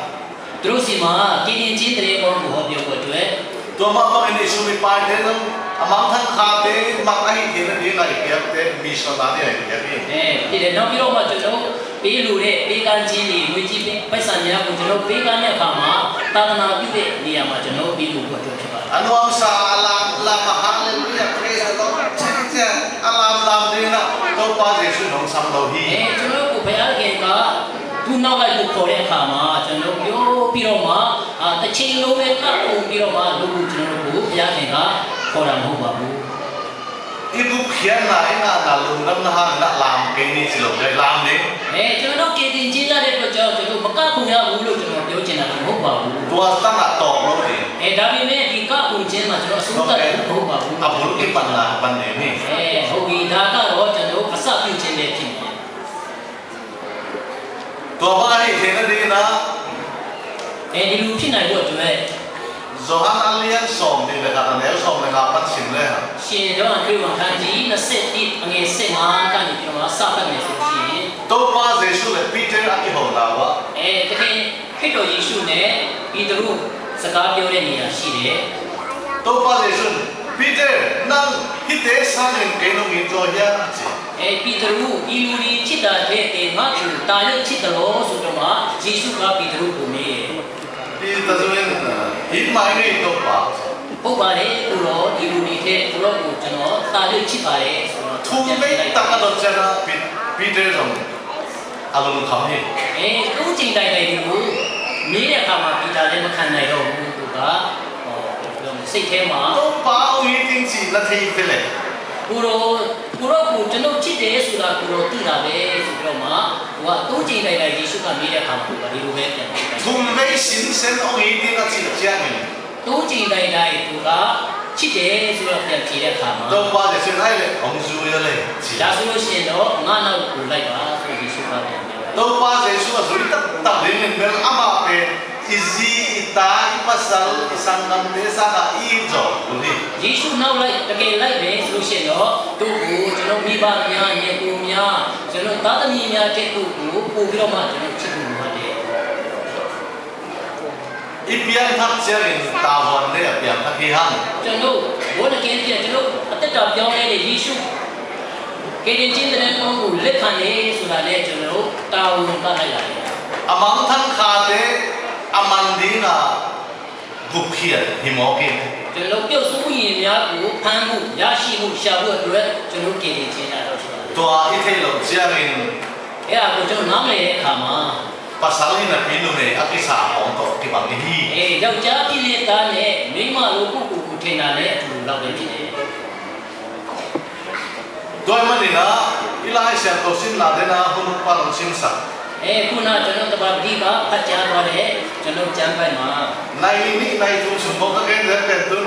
သူတို့ဆီမှာကယ်တင်ခြင်းသတင်းကောင်းကိုဟောပြောဖို့အတွက် Tua mah bangin i sum i paite zong a mangthang khate mat ahih theihna dingin i piakte missionary ahi piak hi. အဲ၊ ဖြစ်တယ်။ နောက်ပြီးတော့မှကျွန်တော်ပေးလို့တဲ့ပေးကမ်းခြင်းတွေ၊ ငွေကြေးပိုက်ဆံများကိုကျွန်တော်ပေးကမ်းတဲ့အခါမှာသာသနာပြုတဲ့နေရာမှာကျွန်တော်ပေးလို့ဖို့အတွက်ဖြစ်ပါတယ်။ A nuamsa a lamlam a, hallelujah, praise the Lord, အလမ်လမ် ding ah Topa Jesu in hong sam lo hi. အဲ၊ ကျွန်တော်တို့ကိုဘုရားခင်ကသူ့နောက်လိုက်ကိုခေါ်တဲ့အခါမှာကျွန်တော်တို့ပြောပြီးတော့မှ၊ အာ၊ တစ်ချိန်လုံးပဲကပ်ပုံပြီးတော့မှလူကိုကျွန်တော်တို့ကိုဘုရားခင်ကခေါ်တာမဟုတ်ပါဘူး။ I gupkhiatna i ngahna lungdamna hangin ah lam kei ni ci lo, lam ni. အဲ၊ ကျွန်တော်တို့ကယ်တင်ခြင်းရတဲ့အတွက်ကြောင့်ကျွန်တော်မကပ်ပုံရဘူးလို့ကျွန်တော်ပြောချင်တာတော့မဟုတ်ပါဘူး။ Tua tangah tawk lo ding. အဲ၊ ဒါပေမဲ့ဒီကပ်ပုံခြင်းမှာကျွန်တော်အဆုံးသတ်တာမဟုတ်ပါဘူး။ A bul kipanna pan ding hi. အဲ၊ ဟုတ်ပြီ။ ဒါကတော့ကျွန်တော်အစပြုခြင်းပဲဖြစ်မယ်။ Tua bang ahih theihna dingin ah, အဲဒီလိုဖြစ်နိုင်ဖို့အတွက် Johan a lian sawmnih le khat, a neu sawm le nga pan sim le hang. ရှင်ယောဟန်ခရစ်ဝင်ခန်းကြီးနှစ်ဆယ့်တစ်အငယ်ဆယ့်ငါကနေပြီးတော့မှစဖတ်မယ်ဆိုလို့ရှိရင် Topa Jesu le Peter a kihona uh ah, အဲ၊ သခင်ခရစ်တော်ယေရှုနဲ့ပေတရုစကားပြောတဲ့နေရာရှိတယ်။ Topa Jesu in, Peter, nang hihte sangin kei nong it zaw hiam, ci. အဲ၊ ပေတရု၊ ဒီလူတွေချစ်တာထက်သင်ငါ့ကိုသာ၍ချစ်သလောဆိုတော့မှယေရှုကပေတရုကိုမေးတယ်။ Peter in, it mah ing ei Topa. ဟုတ်ပါတယ်ကိုယ်တော်၊ ဒီလူတွေထက်ကိုယ်တော်ကိုကျွန်တော်သာ၍ချစ်ပါတယ်ဆိုတော့ Thum vei tak a dot ciangin ah Pe-, Peter zong a lungkham hi. အဲ၊ သုံးကြိမ်တိုင်တိုင်ဒီလိုမေးတဲ့အခါမှာပေတရုလည်းမခံနိုင်တော့ဘူး။ သူက၊ ဟော၊ စိတ်ထဲမှာ Topa hong it ing ci na thei vele. ကိုယ်တော်၊ ကိုယ်တော်ကိုကျွန်တော်ချစ်တယ်ဆိုတာကိုယ်တော်သိတာပဲဆိုပြီးတော့မှသူကသုံးကြိမ်တိုင်တိုင်ယေရှုကမေးတဲ့အခါမှာသူကဒီလိုပဲပြန်ဖြေတယ်။ Thum vei sinsen hong it ing a cih ciangin, သုံးကြိမ်တိုင်တိုင်သူကချစ်တယ်ဆိုတော့ပြန်ဖြေတဲ့အခါမှာ Topa Jesu in, ahih leh hong zui aw le, ci. ဒါဆိုလို့ရှိရင်တော့ငါ့နောက်ကိုလိုက်ပါဆိုပြီးယေရှုကပြန်ပြောတယ်။ Topa Jesu a zui taktak dingin bel amah pen i zi, i ta, i pasal, i sanggamte sangah i it zawh kul hi. ယေရှုနောက်လိုက်၊ တကယ်လိုက်မယ်ဆိုလို့ရှိရင်တော့သူ့ကိုကျွန်တော်မိဘများ၊ ညီအစ်ကိုများ၊ ကျွန်တော်သားသမီးများထက်သူ့ကိုပိုပြီးတော့မှကျွန်တော်ချစ်ဖို့လိုအပ်တယ်။ I piangthak ciangin tavuan lei a piangthak hi hang. ကျွန်တော်တို့၊ born again ဖြစ်တဲ့၊ ကျွန်တော်အသက်တာပြောင်းလဲတဲ့ယေရှုကယ်တင်ခြင်းသမိုင်းကိုလက်ခံတယ်ဆိုတာနဲ့ကျွန်တော်တို့တာဝန်ကလိုက်လာတယ်။ A mangthang khate a man dingin ah gupkhiat hi mawk hi. ကျွန်တော်တို့ ပျောက်ဆုံးနေများကို ဖမ်းဖို့၊ ရရှိဖို့၊ ရှာဖို့အတွက် ကျွန်တော်တို့ ကယ်တင်ခြင်းများတော့ ဖြစ်ပါတယ်။ Tua i theih loh ciangin, အဲ့ဒါကို ကျွန်တော် နားမလည်တဲ့အခါမှာ pasal hi napi numei a kisa khawng tawh kibang i hi. အဲ၊ ယောက်ျားဖြစ်လျက်သားနဲ့ မိန်းမလို ကိုယ့်ကိုယ်ကို ထင်တာနဲ့ အတူတူလောက်ပဲ ဖြစ်တယ်။ Tua ahih manin ah, i Lai Siangtho simna dena hun pan hong simsak. အဲ၊ ခုန ကျွန်တော် သဘာပတိက ဖတ်ကြားသွားတဲ့ ကျွန်တော် ကျမ်းပိုဒ်မှာ nai nih nai thum sung khawng ka gen zel pen tun,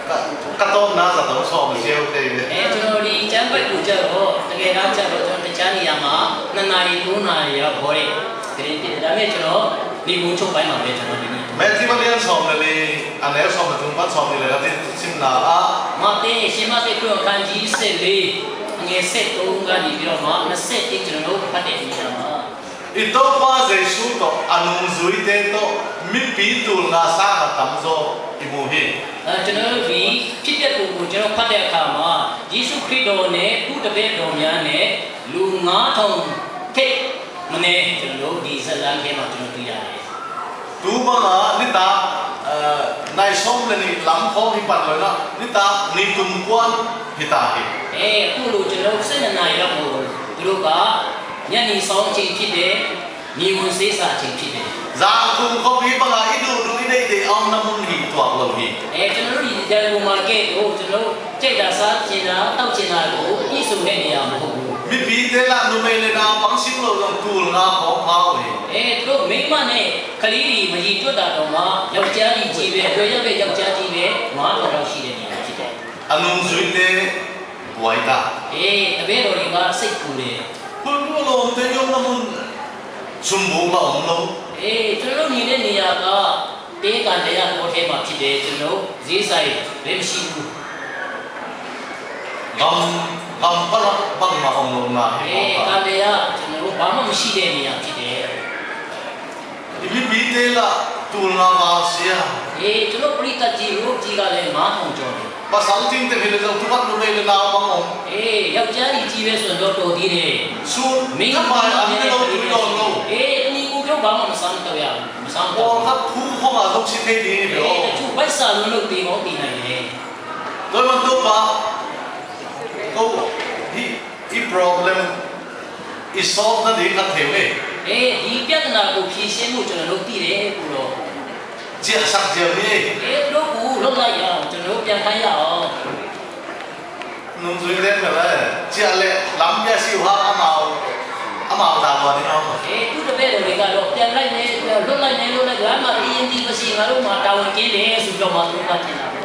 ka, ka tawpna zato sawm ziau te ve. အဲ၊ ကျွန်တော် ဒီကျမ်းပိုဒ်ကိုကျတော့ တကယ်တမ်းကျတော့ ကျွန်တော် တခြားနေရာမှာ နှစ်နာရီ၊ သုံးနာရီလောက် ဟောတဲ့ သတင်းဖြစ်တယ်။ ဒါပေမဲ့ ကျွန်တော် နိဂုံးချုပ်ပိုင်းမှာပဲ ကျွန်တော် ဒီနေ့ Matthew အနည်းဆုံး လေး၊ အနည်းဆုံး သုံးပတ် ဆုံးနေလေက တစ်စင်နာ အာ၊ မဿဲ၊ ရှင်မဿဲ ခရစ်ဝင် အခန်းကြီး ဆယ့်လေး၊ အငယ် ဆယ့်သုံးကနေပြီးတော့မှ နှစ်ဆယ့်တစ် ကျွန်တော်တို့ ဖတ်တဲ့နေရာမှာ I Topa Jesu tawh a nungzuite tawh mipi tul nga sang a tamzaw i mu hi. အဲ၊ ကျွန်တော်တို့ ဒီဖြစ်ပျက်ပုံကို ကျွန်တော် ဖတ်တဲ့အခါမှာ ယေရှုခရစ်တော်နဲ့ သူ့တပည့်တော်များနဲ့ လူ ငါးထောင်ထက်မနည်း ကျွန်တော်တို့ ဒီဇာတ်လမ်းထဲမှာ ကျွန်တော် တွေ့ရတယ်။ Tu banga nitak, eh, nai sawm le nih lam khawng hi pan lo in ah, nitak ni kum kuan hi ta hi. အဲ၊ အခုလို ကျွန်တော်တို့ ဆယ့်နှစ်နာရီလောက်ကို သူတို့က ညနေစောင်းချိန်ဖြစ်တယ်၊ နေဝင်စေးစံချိန်ဖြစ်တယ်။ Zan kum khawng hi banga i duhduh i deihdeih a omna mun hi tuak lo hi. အဲ၊ ကျွန်တော်တို့ ဒီရန်ကုန်မှာကဲ့သို့ ကျွန်တော်တို့ ကြိုက်တာစားချင်တာ၊ သောက်ချင်တာကို ပြည့်စုံတဲ့နေရာမဟုတ်ဘူး။ Mipite lah numei le naupang sim lo zong tul nga khawng pha uh hi. အဲ၊ သူတို့ မိန်းမနဲ့ ကလေးတွေ မရေတွက်တာတောင်မှ ယောက်ျားတွေချည်းပဲ၊ အရွယ်ရောက်တဲ့ ယောက်ျားချည်းပဲ ငါးထောင်လောက်ရှိတဲ့နေရာဖြစ်တယ်။ A nungzuite buai ta. အဲ၊ တပည့်တော်တွေက စိတ်ပူတယ်။ Hun buh lawmte i omna mun sum buk lah om lo. အဲ၊ ကျွန်တော်တို့ နေတဲ့နေရာက တဲ၊ ကန်တရား တောထဲမှာဖြစ်တယ်။ ကျွန်တော်တို့ ဈေးဆိုင်လည်း မရှိဘူး။ Gam, gam palak bangmah om lo na hi. အဲ၊ ကန်တရား ကျွန်တော်တို့ ဘာမှမရှိတဲ့နေရာဖြစ်တယ်။ I mipite lah tul nga val sia. အဲ၊ ကျွန်တော် ပရိသတ်ကြီး၊ လူအုပ်ကြီးကလည်း ငါးထောင်ကျော်တယ်။ Pasal teng teng hi le zong, tu bang numei le naupang om. အဲ၊ ယောက်ျားတွေချည်းပဲဆိုရင်တော့ တော်သေးတယ်။ Sun, မိန်းမ thamai an ne lo, tui dawn lo. အဲ၊ တနည်းကိုပြော ဘာမှ မစားမသောက်ရဘူး၊ မစားမသောက်ဘူး။ Pawlkhat phu khawng a zong si thei ding hi lo. အဲ၊ တချို့ ဗိုက်ဆာလို့ လုပ်သေကောင်းသေနိုင်တယ်။ Tua ahih manin Topa, ko, hi, i problem i solve nading khat thei ve. အဲ၊ ဒီပြဿနာကို ဖြေရှင်းဖို့ ကျွန်တော်တို့ သိတယ်၊ ကိုယ်တော်။ Ciahsak ziau ni. အဲ၊ သူတို့ကို လွှတ်လိုက်ရအောင်၊ ကျွန်တော်တို့ ပြန်ခိုင်းရအောင်။ Nungzuite peuh le, ciah le lam pia si uh hang, amau, amau tavuan hi hang. အဲ၊ သူ့တပည့်တော်တွေကတော့ ပြန်လိုက်မယ်၊ လွှတ်လိုက်မယ်၊ လွှတ်လိုက်မယ်၊ ငါ့မှာ အရင်းအနှီးမရှိ၊ ငါတို့မှာ တာဝန်ကင်းတယ်ဆိုပြီးတော့မှ သူတို့က ထင်တာပဲ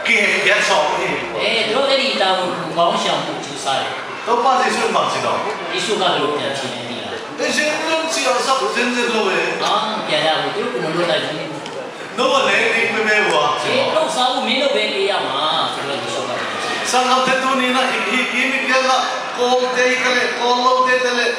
။ Kihel khiat sawm hi. အဲ၊ သူတို့ အဲ့ဒီတာဝန်ကို ခေါင်းရှောင်ဖို့ ကြိုးစားတယ်။ Topa Jesu in bang ci dawn? ယေရှုက ဘယ်လို ပြန်ဖြေလဲ သိလား။ Ei, zenzen ciahsak zenzen lo ve. အာ၊ ပြန်ရဘူး၊ သူတို့ကို မလွှတ်လိုက်ဘူး။ No, a leh ding pia ve uh a, ci. အဲ၊ လုပ်စားဖို့ မင်းလုပ်ပဲ ပေးရမှာဆိုတော့ ယေရှုက Sanggamte, tuni-in ah i, i, i, i kiangah Kawlte hi ta leh, Kawl lote hi ta leh,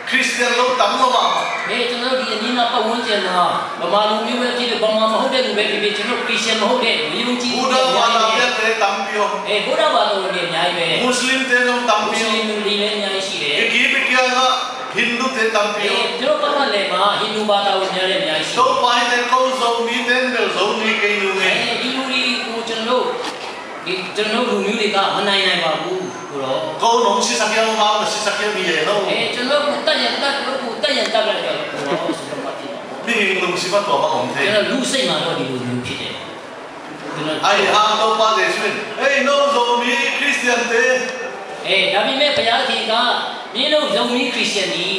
Khristian lo tam lo mahmah. အဲ၊ ကျွန်တော်တို့ ဒီအနီးနားပတ်ဝန်းကျင်မှာ ဗမာလူမျိုးပဲဖြစ်ဖြစ်၊ ဗမာမဟုတ်တဲ့လူပဲဖြစ်ဖြစ်၊ ကျွန်တော်တို့ ခရစ်ယာန်မဟုတ်တဲ့ မယုံကြည်သူတွေ အများကြီးပဲ။ Buddha ဘာသာပြန်တဲ့ tampi om. အဲ၊ ဗုဒ္ဓဘာသာဝင်တွေ အများကြီးပဲ။ Muslim-te zong tampi om. မွတ်စလင်တွေလည်း အများကြီးရှိတယ်။ I kip i kiangah Hindu-te tampi om. အဲ၊ ကျွန်တော်ပတ်ဝန်းကျင်မှာ ဟိန္ဒူဘာသာဝင်များလည်း အများကြီးရှိတယ်။ Topa, hihte ko Zomite in bel Zomi kei nung ei. အဲ၊ ဒီလူတွေကို ကျွန်တော်တို့ ဒီ၊ ကျွန်တော်တို့လူမျိုးတွေက မနိုင်နိုင်ပါဘူးဆိုတော့။ Ko nong sisak hiam, amau na sisak hiam hi e lo. အဲ၊ ကျွန်တော်တို့ကို သတ်ရင်သတ်၊ သူတို့ကို သတ်ရင်သတ်လိုက်တော့ ကိုယ်တော်ဆိုတော့ မှတ်ပြီးတော့။ Mihing lungsim ah tua bang om thei. ကျွန်တော် လူစိတ်မှာတော့ ဒီလိုမျိုးဖြစ်တယ်။ ကျွန်တော်။ Ahi hang Topa Jesu in, ei, no Zomi Khristiante. အဲ၊ ဒါပေမဲ့ ဘုရားသခင်က မင်းတို့ ဇိုမီးခရစ်ယာန်တွေ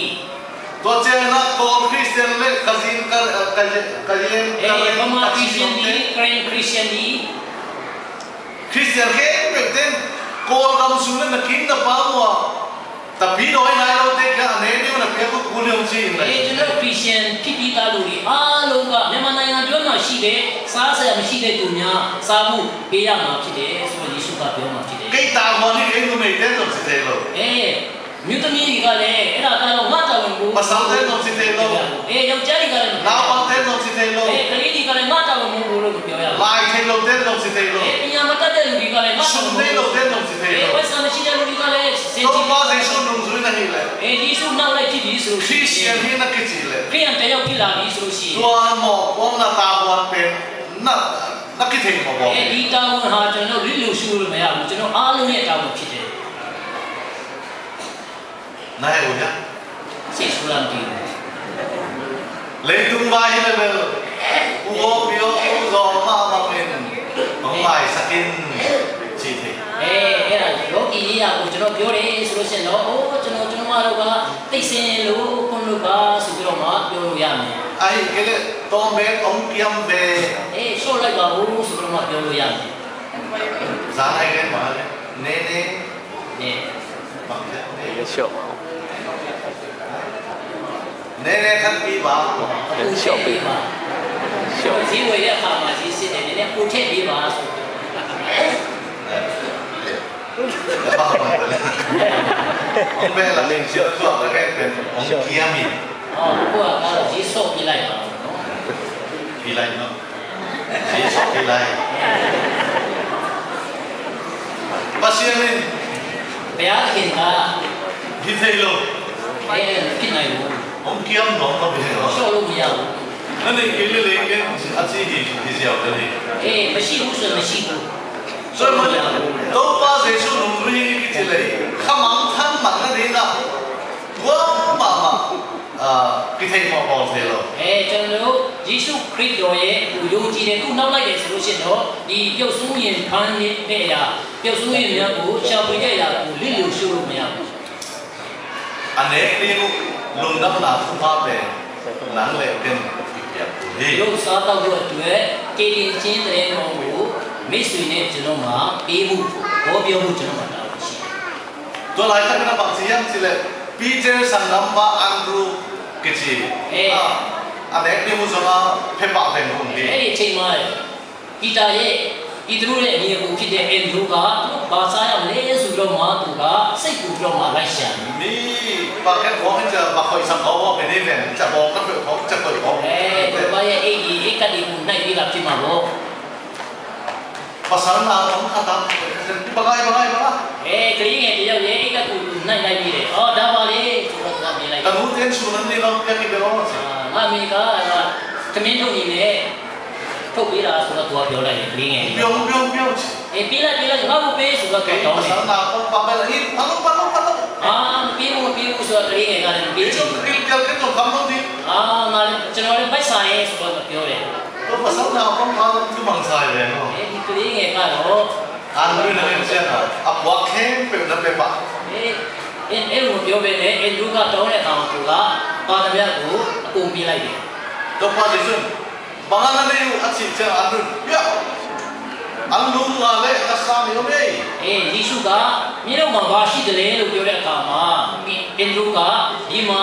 ။ Tua ciangin ah Kawl Khristian le Kazin, Ka, Ka, Ka, Karen, အဲ၊ Karen, ဗမာခရစ်ယာန်တွေ၊ Karen Christian တွေ။ Khristian khempeuhte in Kawlgam sung le na kim na pam uh a, tapidaw nai lote kiang a ne ding un a piak uh kul hi ung ci-in. အဲ၊ ကျွန်တော်တို့ ခရစ်ယာန်ဖြစ်ပြီးသားလူတွေအားလုံးက မြန်မာနိုင်ငံတွင်းမှာရှိတဲ့ စားစရာမရှိတဲ့သူများ စားဖို့ပေးရမှာဖြစ်တယ်ဆိုတော့ ယေရှုက ပြောမှာဖြစ်တယ်။ Kei tavuan hi, kei numeite in zong ci thei lo. အဲ၊ မျိုးသမီးတွေကလည်း အဲ့ဒါကတော့ ငါ့တာဝန်ကို။ Pasalte in zong ci thei lo. အဲ၊ ယောက်ျားတွေကလည်း Naupangte in zong ci thei lo. အဲ၊ ကလေးတွေကလည်း ငါ့တာဝန်မဟုတ်ဘူးလို့ မပြောရဘူး။ Lai thei lote in zong ci thei lo. အဲ၊ ပညာမတတ်တဲ့လူတွေကလည်း ငါ့တာဝန်မဟုတ်ဘူး။ Sum nei lote in zong ci thei lo. အဲ၊ ပိုက်ဆံမရှိတဲ့လူတွေကလည်း စင်ကြယ်။ Topa Jesu nungzui na hih leh, အဲ၊ ယေရှုနောက်လိုက်ဖြစ်ပြီဆိုလို့ရှိရင်၊ Khristian hi na kici leh, ခရစ်ယာန်တစ်ယောက်ဖြစ်လာပြီဆိုလို့ရှိရင်၊ Tua mawhpuakna tavuan pen na ကတိတ်မော်မော် အဲဒီတာဝန်ဟာ ကျွန်တော်တို့ လစ်လျူရှုလို့မရဘူး။ ကျွန်တော်အားလုံးရဲ့တာဝန်ဖြစ်တယ်။ နားလည်လို့ဗျာ။ စိတ်ဆိုးလာမသိဘူး။ Leitung vai hi le bel, u gawpi aw, u gawma bangin hong maisak in, ci thei. အဲ၊ အဲ့ဒါ လောကီရေးရာကို ကျွန်တော်ပြောတယ်ဆိုလို့ရှိရင်တော့၊ အိုး၊ ကျွန်တော်၊ ကျွန်တော်မတို့က သိပ်ဆင်းရဲလို့၊ ကိုယ်တို့ကဆိုပြီးတော့မှ ပြောလို့ရမယ်။ Ahih kei leh tawm beek hong kiam ve. အဲ၊ လျှော့လိုက်ပါဦးဆိုပြီးတော့မှ ပြောလို့ရမယ်။ Zan ai gen ma le, nene. နည်းနည်း။ နည်းနည်း။ ရှော့ပါဦး။ နည်းနည်းထပ်ပေးပါ။ အပိုထည့်ပေးပါ။ ရှော့။ ဈေးဝယ်တဲ့အခါမှာ ဈေးစစ်တယ်။ နည်းနည်းပိုထည့်ပေးပါဆို။ ဘယ်လာလဲ။ ရှော့။ ရှော့။ ဟော၊ ကိုယ့်ဟာကတော့ ဈေးဆော့ပေးလိုက်ပါပေါ့နော်။ ပေးလိုက်နော်။ ဈေးဆော့ပေးလိုက်။ ဘုရားရှင်။ ဘုရားသခင်က ဒီဖေးလို့ အဲ၊ မဖြစ်နိုင်ဘူး။ ဟောင်းကီးအောင်တော့ မဖြစ်နိုင်ဘူး။ လျှော့လို့မရဘူး။ အဲ့ဒီကလေးလေးက အချစ်ကြီး ဒီစရာကလေး။ အဲ၊ မရှိဘူးဆိုရင် မရှိဘူး။ ဆိုတော့ တော့ ပါစေဆိုလို့ မင်းကြီးကလေး ခမောက်ထမ်းမှန်တဲ့ က ဝါမမ အာ၊ ကတိတ်မော်မော်သေးလို့။ အဲ၊ ကျွန်တော်တို့ ယေရှုခရစ်တော်ရဲ့ ယုံကြည်တယ်၊ သူ့နောက်လိုက်တယ်ဆိုလို့ရှိရင်တော့၊ ဒီပျောက်ဆုံးယဉ်ဖမ်းတဲ့အရာ၊ ပျောက်ဆုံးယဉ်များကို ရှာဖွေတဲ့အရာကို လစ်လျူရှုလို့မရဘူး။ Anek ni mu lungdam na thupha pen nang le ken kipia ku hi. ရုပ်စားသောက်ဖို့အတွက် ကယ်တင်ခြင်းသတင်းတော်ကို မိတ်ဆွေနဲ့ကျွန်တော်မှာ ပေးဖို့၊ ဟောပြောဖို့ ကျွန်တော်မှာ တာဝန်ရှိတယ်။ Tua laitak in a bang ci hiam cih leh, Peter sanggampa Andrew kici. Eh. Ah, a nek ding uh zong a phepa veng uh hi. အဲ့ဒီအချိန်မှာ ပီတာရဲ့၊ ပေတရုရဲ့ညီအစ်ကိုဖြစ်တဲ့ အဲန္ဒြူးက ဘာစားရမလဲဆိုပြီးတော့မှ သူကစိတ်ပူပြီးတော့မှ လိုက်ရှာတယ်။ Mi pakhat khawng in ca va khoih sam ko maw, pen hi ven, ca bawng na khoih khawng, ca khoih khawng. အဲ၊ သူတို့ရဲ့အိတ်၊ အိတ်ကပ်တွေကို နှိုက်ပေးတာဖြစ်မှာပေါ့။ Pasal naupang khat a, bangai, bangai, bangai. အဲ၊ ကလေးငယ်တစ်ယောက်ရဲ့ အိတ်ကပ်ကို သူနှိုက်လိုက်မိတယ်။ အော်၊ ဒါပါလေဆိုတော့ သူကမြင်လိုက်တယ်။ Ka nu ten sun an nei lo, pia kibel aw. အာ၊ ငါ့အမေက ထမင်းထုတ်နေတယ်၊ ထုတ်ပေးတာဆိုတော့ သူကပြောလိုက်တယ်၊ ကလေးငယ်လေးက။ Pia, pia, pia. အဲ၊ ပေးလိုက်၊ ပေးလိုက်၊ ငါ့ကိုပေးဆိုတော့ သူကတောင်းတယ်။ Pasal naupang pa bel, hi, palo, palo, palo. အာ၊ မပေးဘူး၊ မပေးဘူးဆိုတော့ ကလေးငယ်ကလည်း မပေးချင်ဘူး။ Pia, pia, pia, pia, pia. အာ၊ ငါလည်း၊ ကျွန်တော်လည်း ဗိုက်ဆာတယ်ဆိုတော့ ပြောတယ်။ Tua pasal naupang pa lam tu mang sa hi ve maw. အဲဒီကလေးငယ်ကတော့ Andrew in a ngen ciangin a puak khempeuh na pia pah. အဲ၊ အဲ၊ အဲလိုမပြောဘဲနဲ့ အဲန္ဒြူးကတောင်းတဲ့အခါမှာ သူက ပါသမျှကို အကုန်ပေးလိုက်တယ်။ Topa Jesuh in, bang a na nei uh, a cih ciangin Andrew in, pia, a lung nga le a sa nei om ei. အဲ၊ ယေရှုက မင်းတို့မှာ ဘာရှိသလဲလို့ ပြောတဲ့အခါမှာ အဲန္ဒြူးက ဒီမှာ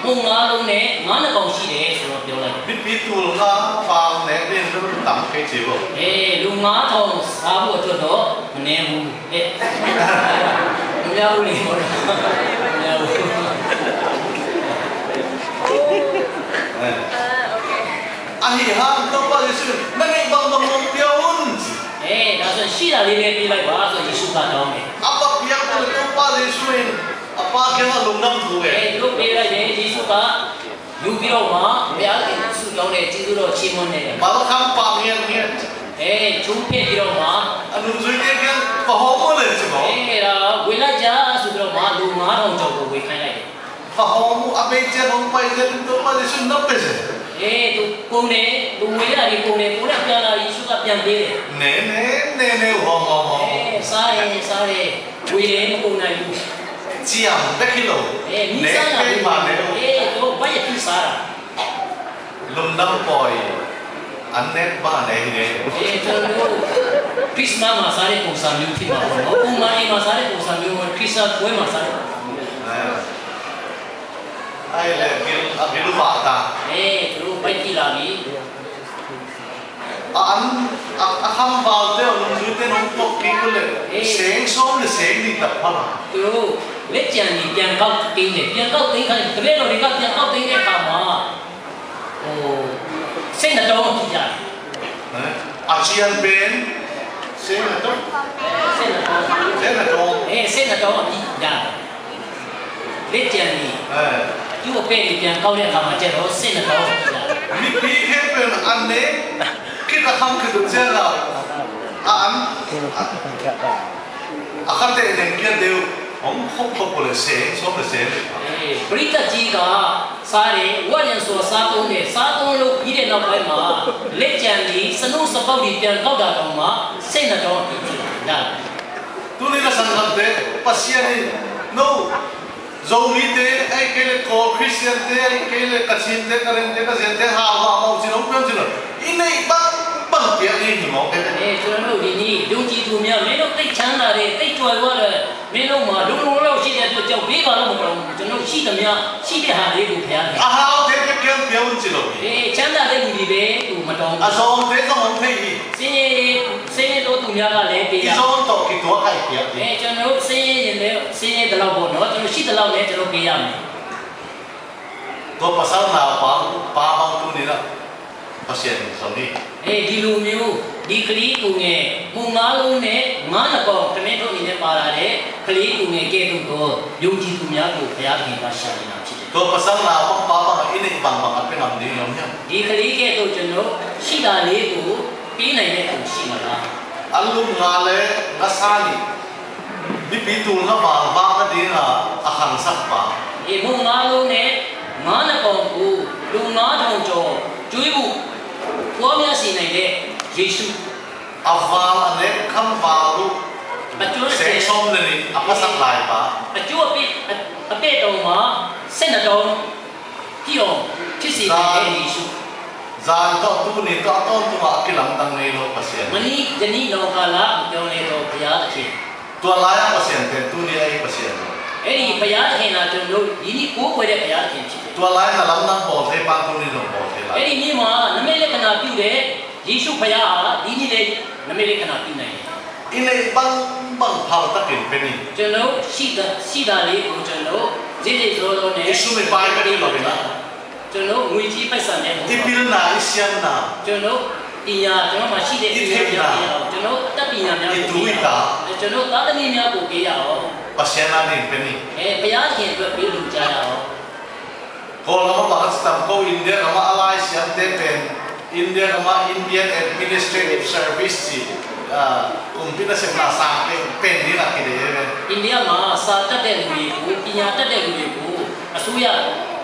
မုန့်ငါးလုံးနဲ့ ငါးနှစ်ကောင်ရှိတယ်ဆိုတော့ ပြောလိုက်တယ်။ Mipi tul nga, pang nek ding tam kei ci bo. အဲ၊ လူငါးထောင်စားဖို့အတွက်တော့ မနည်းဘူး။ အဲ၊ မများဘူးလေ၊ မများဘူး။ Ahi hang Topa Jesuh in, na neih bangbang hong pia un. အဲ၊ ဒါဆိုရင် ရှိတာလေးပဲ ပေးလိုက်ပါဆိုတော့ ယေရှုက တောင်းတယ်။ A pa piak tu le Topa Jesuh in a pa kiangah lungdam thu ve. အဲ၊ သူတို့ပေးလိုက်တယ်။ ယေရှုက ယူပြီးတော့မှ ဘုရားသခင်ကို ဆုတောင်းတယ်၊ ကျေးဇူးတော်ချီးမွမ်းတယ်။ Malkhang pah ngiatngiat. အဲ၊ ချိုးဖဲ့ပြီးတော့မှ A nungzuite kiang, pahawm un le ci maw. အဲ၊ အဲဒါ ဝေလိုက်ကြဆိုပြီးတော့မှ လူငါးထောင်ကျော်ကို ဝေခိုင်းလိုက်တယ်။ Pahawm uh, a bei ciat hong pai zen, Topa Jesuh in na pia zen. အဲ၊ သူကုန်တယ်၊ သူဝေတာတွေကုန်တယ်၊ ကုန်တာပြန်လာ၊ ယေရှုက ပြန်ပေးတယ်။ Nene, nene, hawm, hawm, hawm. အဲ၊ စားတယ်၊ စားတယ်၊ ဝေတယ်၊ မကုန်နိုင်ဘူး။ Ciam bek hi lo. အဲ၊ မီးစားတာတွေ၊ အဲ၊ သူတို့ ဘတ်ရက်ပြီးစားတာ။ Lungdam pawi, an nek bang a nek hi ve. အဲ၊ ကျွန်တော်တို့ ခရစ်စမတ်မှာ စားတဲ့ပုံစံမျိုး ဖြစ်မှာပေါ့နော်။ ပုံမှန်အိမ်မှာ စားတဲ့ပုံစံမျိုး၊ ခရစ်စမတ်ပွဲမှာ စားတဲ့ပုံစံမျိုး။ Ai le, a bil, a bil va ta. အဲ၊ သူတို့ ဗတ်ကြည့်လာပြီ။ A an, a, a khamvalte, a nungzuite in hong tuak kik uh leh, seng sawm le seng nih tak pha la. သူတို့ လက်ကျန်တွေ ပြန်ကောက်သိမ်းတယ်။ ပြန်ကောက်သိမ်းခါ၊ တပည့်တော်တွေက ပြန်ကောက်သိမ်းတဲ့အခါမှာ ဟို၊ ဆယ့်နှစ်တောင်း အပြစ်ရတယ်။ အကျန်ပင် ဆယ့်နှစ်တောင်း။ ဆယ့်နှစ်တောင်း။ ဆယ့်နှစ်တောင်း။ အဲ၊ ဆယ့်နှစ်တောင်း အပြစ်ရတယ်။ လက်ကျန်တွေ၊ အဲ၊ သူ့အပဲ့တွေ ပြန်ကောက်တဲ့အခါမှာကျတော့ ဆယ့်နှစ်တောင်း အပြစ်ရတယ်။ Mipi khempeuh in an nek, Ka kham khit uh ciang a, a an, a, a kha teh neng kia deuh hong khop khop uh le seng, sawm le seng. Eh, ပရိသတ်ကြီးကစားတယ်၊ ဝါလင်ဆိုတာစားသုံးတယ်၊ စားသုံးလို့ပြီးတဲ့နောက်ပိုင်းမှာ လက်ကျန်ဒီစနုပ်စပုပ်ဒီပြန်ကောက်တာတောင်မှ စိတ်နှလုံးအပြည့်ဖြစ်လာတယ်။ Tuni ka sanggamte, Pasian in no Zomite, ahih kei leh Kawl Khristiante, ahih kei leh Kachinte, Karente, Kaziante, hau mahmah uh cin hong piang cin lo. I neih bangbang piak ding hi mawk e. အဲ၊ ကျွန်တော်တို့ဒီနေ့ယုံကြည်သူများ၊ မင်းတို့သိပ်ချမ်းသာတယ်၊ သိပ်ကြွယ်ဝတယ်၊ မင်းတို့မှာလုံးလုံးလောက်ရှိတဲ့အတွက်ကြောင့် ပေးပါလို့မဟုတ်ဘူး။ ကျွန်တော်တို့ရှိသမျှရှိတဲ့ဟာလေးကိုဘုရားက A haute bek kiang pia un ci lo hi. အဲ၊ ချမ်းသာတဲ့လူတွေပဲကိုမတောင်းဘူး။ A zawngte zong hong thei hi. ဆင်းရဲ၊ ဆင်းရဲသောသူများကလည်းပေးရ။ I zawn tawh kituak hai piak ding. အဲ၊ ကျွန်တော်တို့ဆင်းရဲရင်လည်း ဆင်းရဲသလောက်ပေါ့နော်၊ ကျွန်တော်ရှိသလောက်နဲ့ကျွန်တော်ပေးရမယ်။ Tua pasal naupa, pa bang tuni-in ah Pasian in zong hi. အဲဒီလူမျိုး၊ ဒီကလေးသူငယ်၊ မုန့်ငါးလုံးနဲ့ငါးနှစ်ကောင်၊ ထမင်းထုပ်အနေနဲ့ပါလာတဲ့ကလေးသူငယ်ကဲ့သို့သောယုံကြည်သူများကိုဘုရားသခင်ကရှာနေတာဖြစ်တယ်။ Tua pasal naupa, pa bang i neih bangbang a pia ngam ding hi hiam? ဒီကလေးကဲ့သို့ကျွန်တော်ရှိတာလေးကိုပေးနိုင်တဲ့သူရှိမလား။ A lum nga le ngasa nih, mipi tul nga val vak nadinga a khangsak pa. ဒီမုန့်ငါးလုံးနဲ့ငါးနှစ်ကောင်ကိုလူငါးထောင်ကျော်ကျွေးဖို့ပွားများစေနိုင်တဲ့ယေရှု။ A val a nek kham val uh, a cawlcawh seng sawm le nih a phasak lai pa. အကျိုးအပြစ်၊ အပြစ်တောင်မှဆယ့်နှစ်တောင်းဖြစ်အောင်ဖြစ်စေနိုင်တဲ့ယေရှု။ Zan tawh tuni tawh a tawntungah a kilamdang ngei lo Pasian. မနေ့ကနေ့နောင်ကာလမပြောင်းလဲသောဘုရားသခင်။ Tua lai-a Pasian pen tuni-a ei Pasian lo. အဲ့ဒီဘုရားသခင်ကကျွန်တော်တို့ဒီနေ့ကိုးကွယ်တဲ့ဘုရားသခင်ဖြစ်တယ်။ Tua lai-a na lamdang bawl thei pa tuni zong bawl thei lai. အဲ့ဒီနေ့မှာနမိတ်လက္ခဏာပြုတဲ့ယေရှုဘုရားဟာဒီနေ့လည်းနမိတ်လက္ခဏာပြုနိုင်တယ်။ I neih bangbang phal takin pe ni. ကျွန်တော်ရှိတာ၊ ရှိတာလေးကိုကျွန်တော်ရစ်ရစ်ရောရောနဲ့ I sum i pai bek hi lo hi na. ကျွန်တော်ငွေကြေးပိုက်ဆံနဲ့မဟုတ်ပါဘူး။ I pilna, i siamna, ကျွန်တော်ပညာ၊ ကျွန်တော်မှာရှိတဲ့ပညာများပေးရအောင်။ I thei na, i tu i ta, ကျွန်တော်သားသမီးများကိုပေးရအောင်။ Pasian ading pe ni. အဲ၊ ဘုရားသခင်အတွက်ပေးလှူကြရအောင်။ Kawl gam ah bang a ci tam ko, India gam ah a laisiamte pen, India gam ah Indian Administrative Service ci, ah, kumpi nasepna sang pen, pen ding a kidei ve. အိန္ဒိယမှာစာတတ်တဲ့လူတွေကို၊ ပညာတတ်တဲ့လူတွေကို၊ အစိုးရ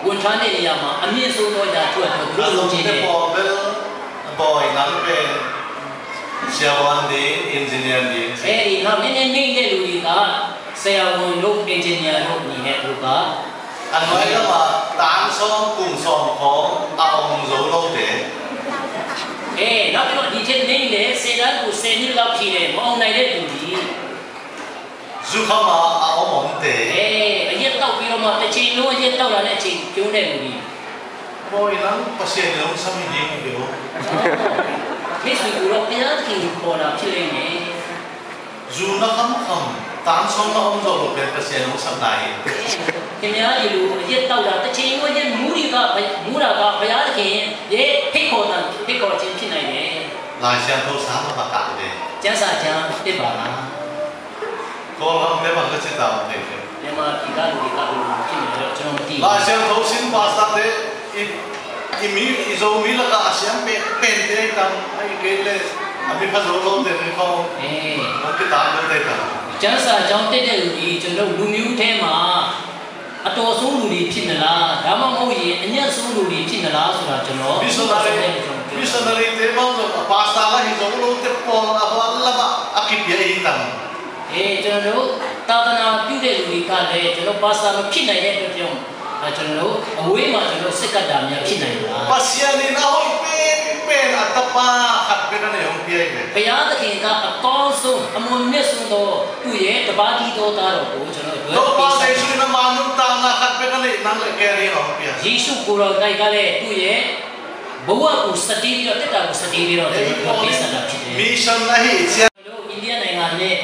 ဝန်ထမ်းတဲ့နေရာမှာအမြင့်ဆုံးသောရာထူးအတွက်သူတို့လိုချင်တယ်။ A lawmte pawl bel, bawi nang pen siavuan ding, engineer ding ci. အဲဒီနောက်နည်းနည်းနိမ့်တဲ့လူတွေကဆရာဝန်တို့၊ engineerတို့အနေနဲ့လုပ်ပါ။ A nuai lamah tan sawm, kum sawm khawng a om zo lote. အဲ၊ နောက်ပြီးတော့ဒီထက်နိမ့်တဲ့ဆယ်တန်းကိုဆယ်နှစ်လောက်ဖြေတယ်၊ မအောင်နိုင်တဲ့လူတွေ။ Zu kham ah a om omte. အဲ၊ အရက်သောက်ပြီးတော့မှတစ်ချိန်လုံးအရက်သောက်တာနဲ့အချိန်ကျုံးတဲ့လူတွေ။ Bawi nang Pasian in hong sam hi ding hi ve aw. မိတ်ဆွေကိုတော့ဘုရားသခင်ကိုခေါ်တာဖြစ်လိမ့်မယ်။ Zu na khamkham, tan sawm na om zawh loh pen Pasian hong sapna hi. ခင်ဗျားဒီလိုအရက်သောက်တာ၊ တစ်ချိန်လုံးအရက်မူးနေတာ၊ မူးတာကဘုရားသခင်ရဲ့ဖိတ်ခေါ်တာ၊ ဖိတ်ခေါ်ခြင်းဖြစ်နိုင်တယ်။ Lai Siangtho sang a va kah ve. ကျမ်းစာကျမ်းဖြစ်ပါလား။ Kawlgam te bang ka ci tam thei ve. မြန်မာပြည်ကလူတွေကဘယ်လိုဖြစ်နေလဲတော့ကျွန်တော်မသိဘူး။ Lai Siangtho sin pastor te, i, i mi, i Zomi lakah a siam pen, pente tam, ahih kei leh a mi pha zo lote ni khawng. အဲ၊ မကတမ်းလုပ်တဲ့ကံ။ ကျမ်းစာကျောင်းတက်တဲ့လူတွေ၊ ကျွန်တော်လူမျိုးထဲမှာအတော်ဆုံးလူတွေဖြစ်မလား၊ ဒါမှမဟုတ်ရင်အညံ့ဆုံးလူတွေဖြစ်မလားဆိုတာကျွန်တော် Missionary, missionary te bang zong a pastor la hi zo lote pawl a hua lama a kipia hi tam. အဲ၊ ကျွန်တော်တို့သာသနာပြုတဲ့လူတွေကလည်း၊ ကျွန်တော်ပါစတာမဖြစ်နိုင်တဲ့အတွက်ကြောင့်၊ အဲ၊ ကျွန်တော်တို့အဝေးမှာကျွန်တော်တို့ဆက်ကပ်တာများဖြစ်နိုင်မလား။ Pasian in a hoih penpen a tapa khat bek a nei hong pia hi ve. ဘုရားသခင်ကအကောင်းဆုံး၊ အမွန်မြတ်ဆုံးသောသူ့ရဲ့တစ်ပါးတည်းသောသားတော်ကိုကျွန်တော်တို့အတွက်ပေးဆပ်တယ်။ Topa Jesu in ama nuntakna khat bek a neih nang le kei a dingin hong pia. ယေရှုကိုယ်တော်တိုင်ကလည်းသူ့ရဲ့ဘဝကိုစတေးပြီးတော့၊ သက်တာကိုစတေးပြီးတော့၊ ကျွန်တော်တို့အတွက်ပေးဆပ်တာဖြစ်တယ်။ Mission ahi ciang ကျွန်တော်တို့အိန္ဒိယနိုင်ငံနဲ့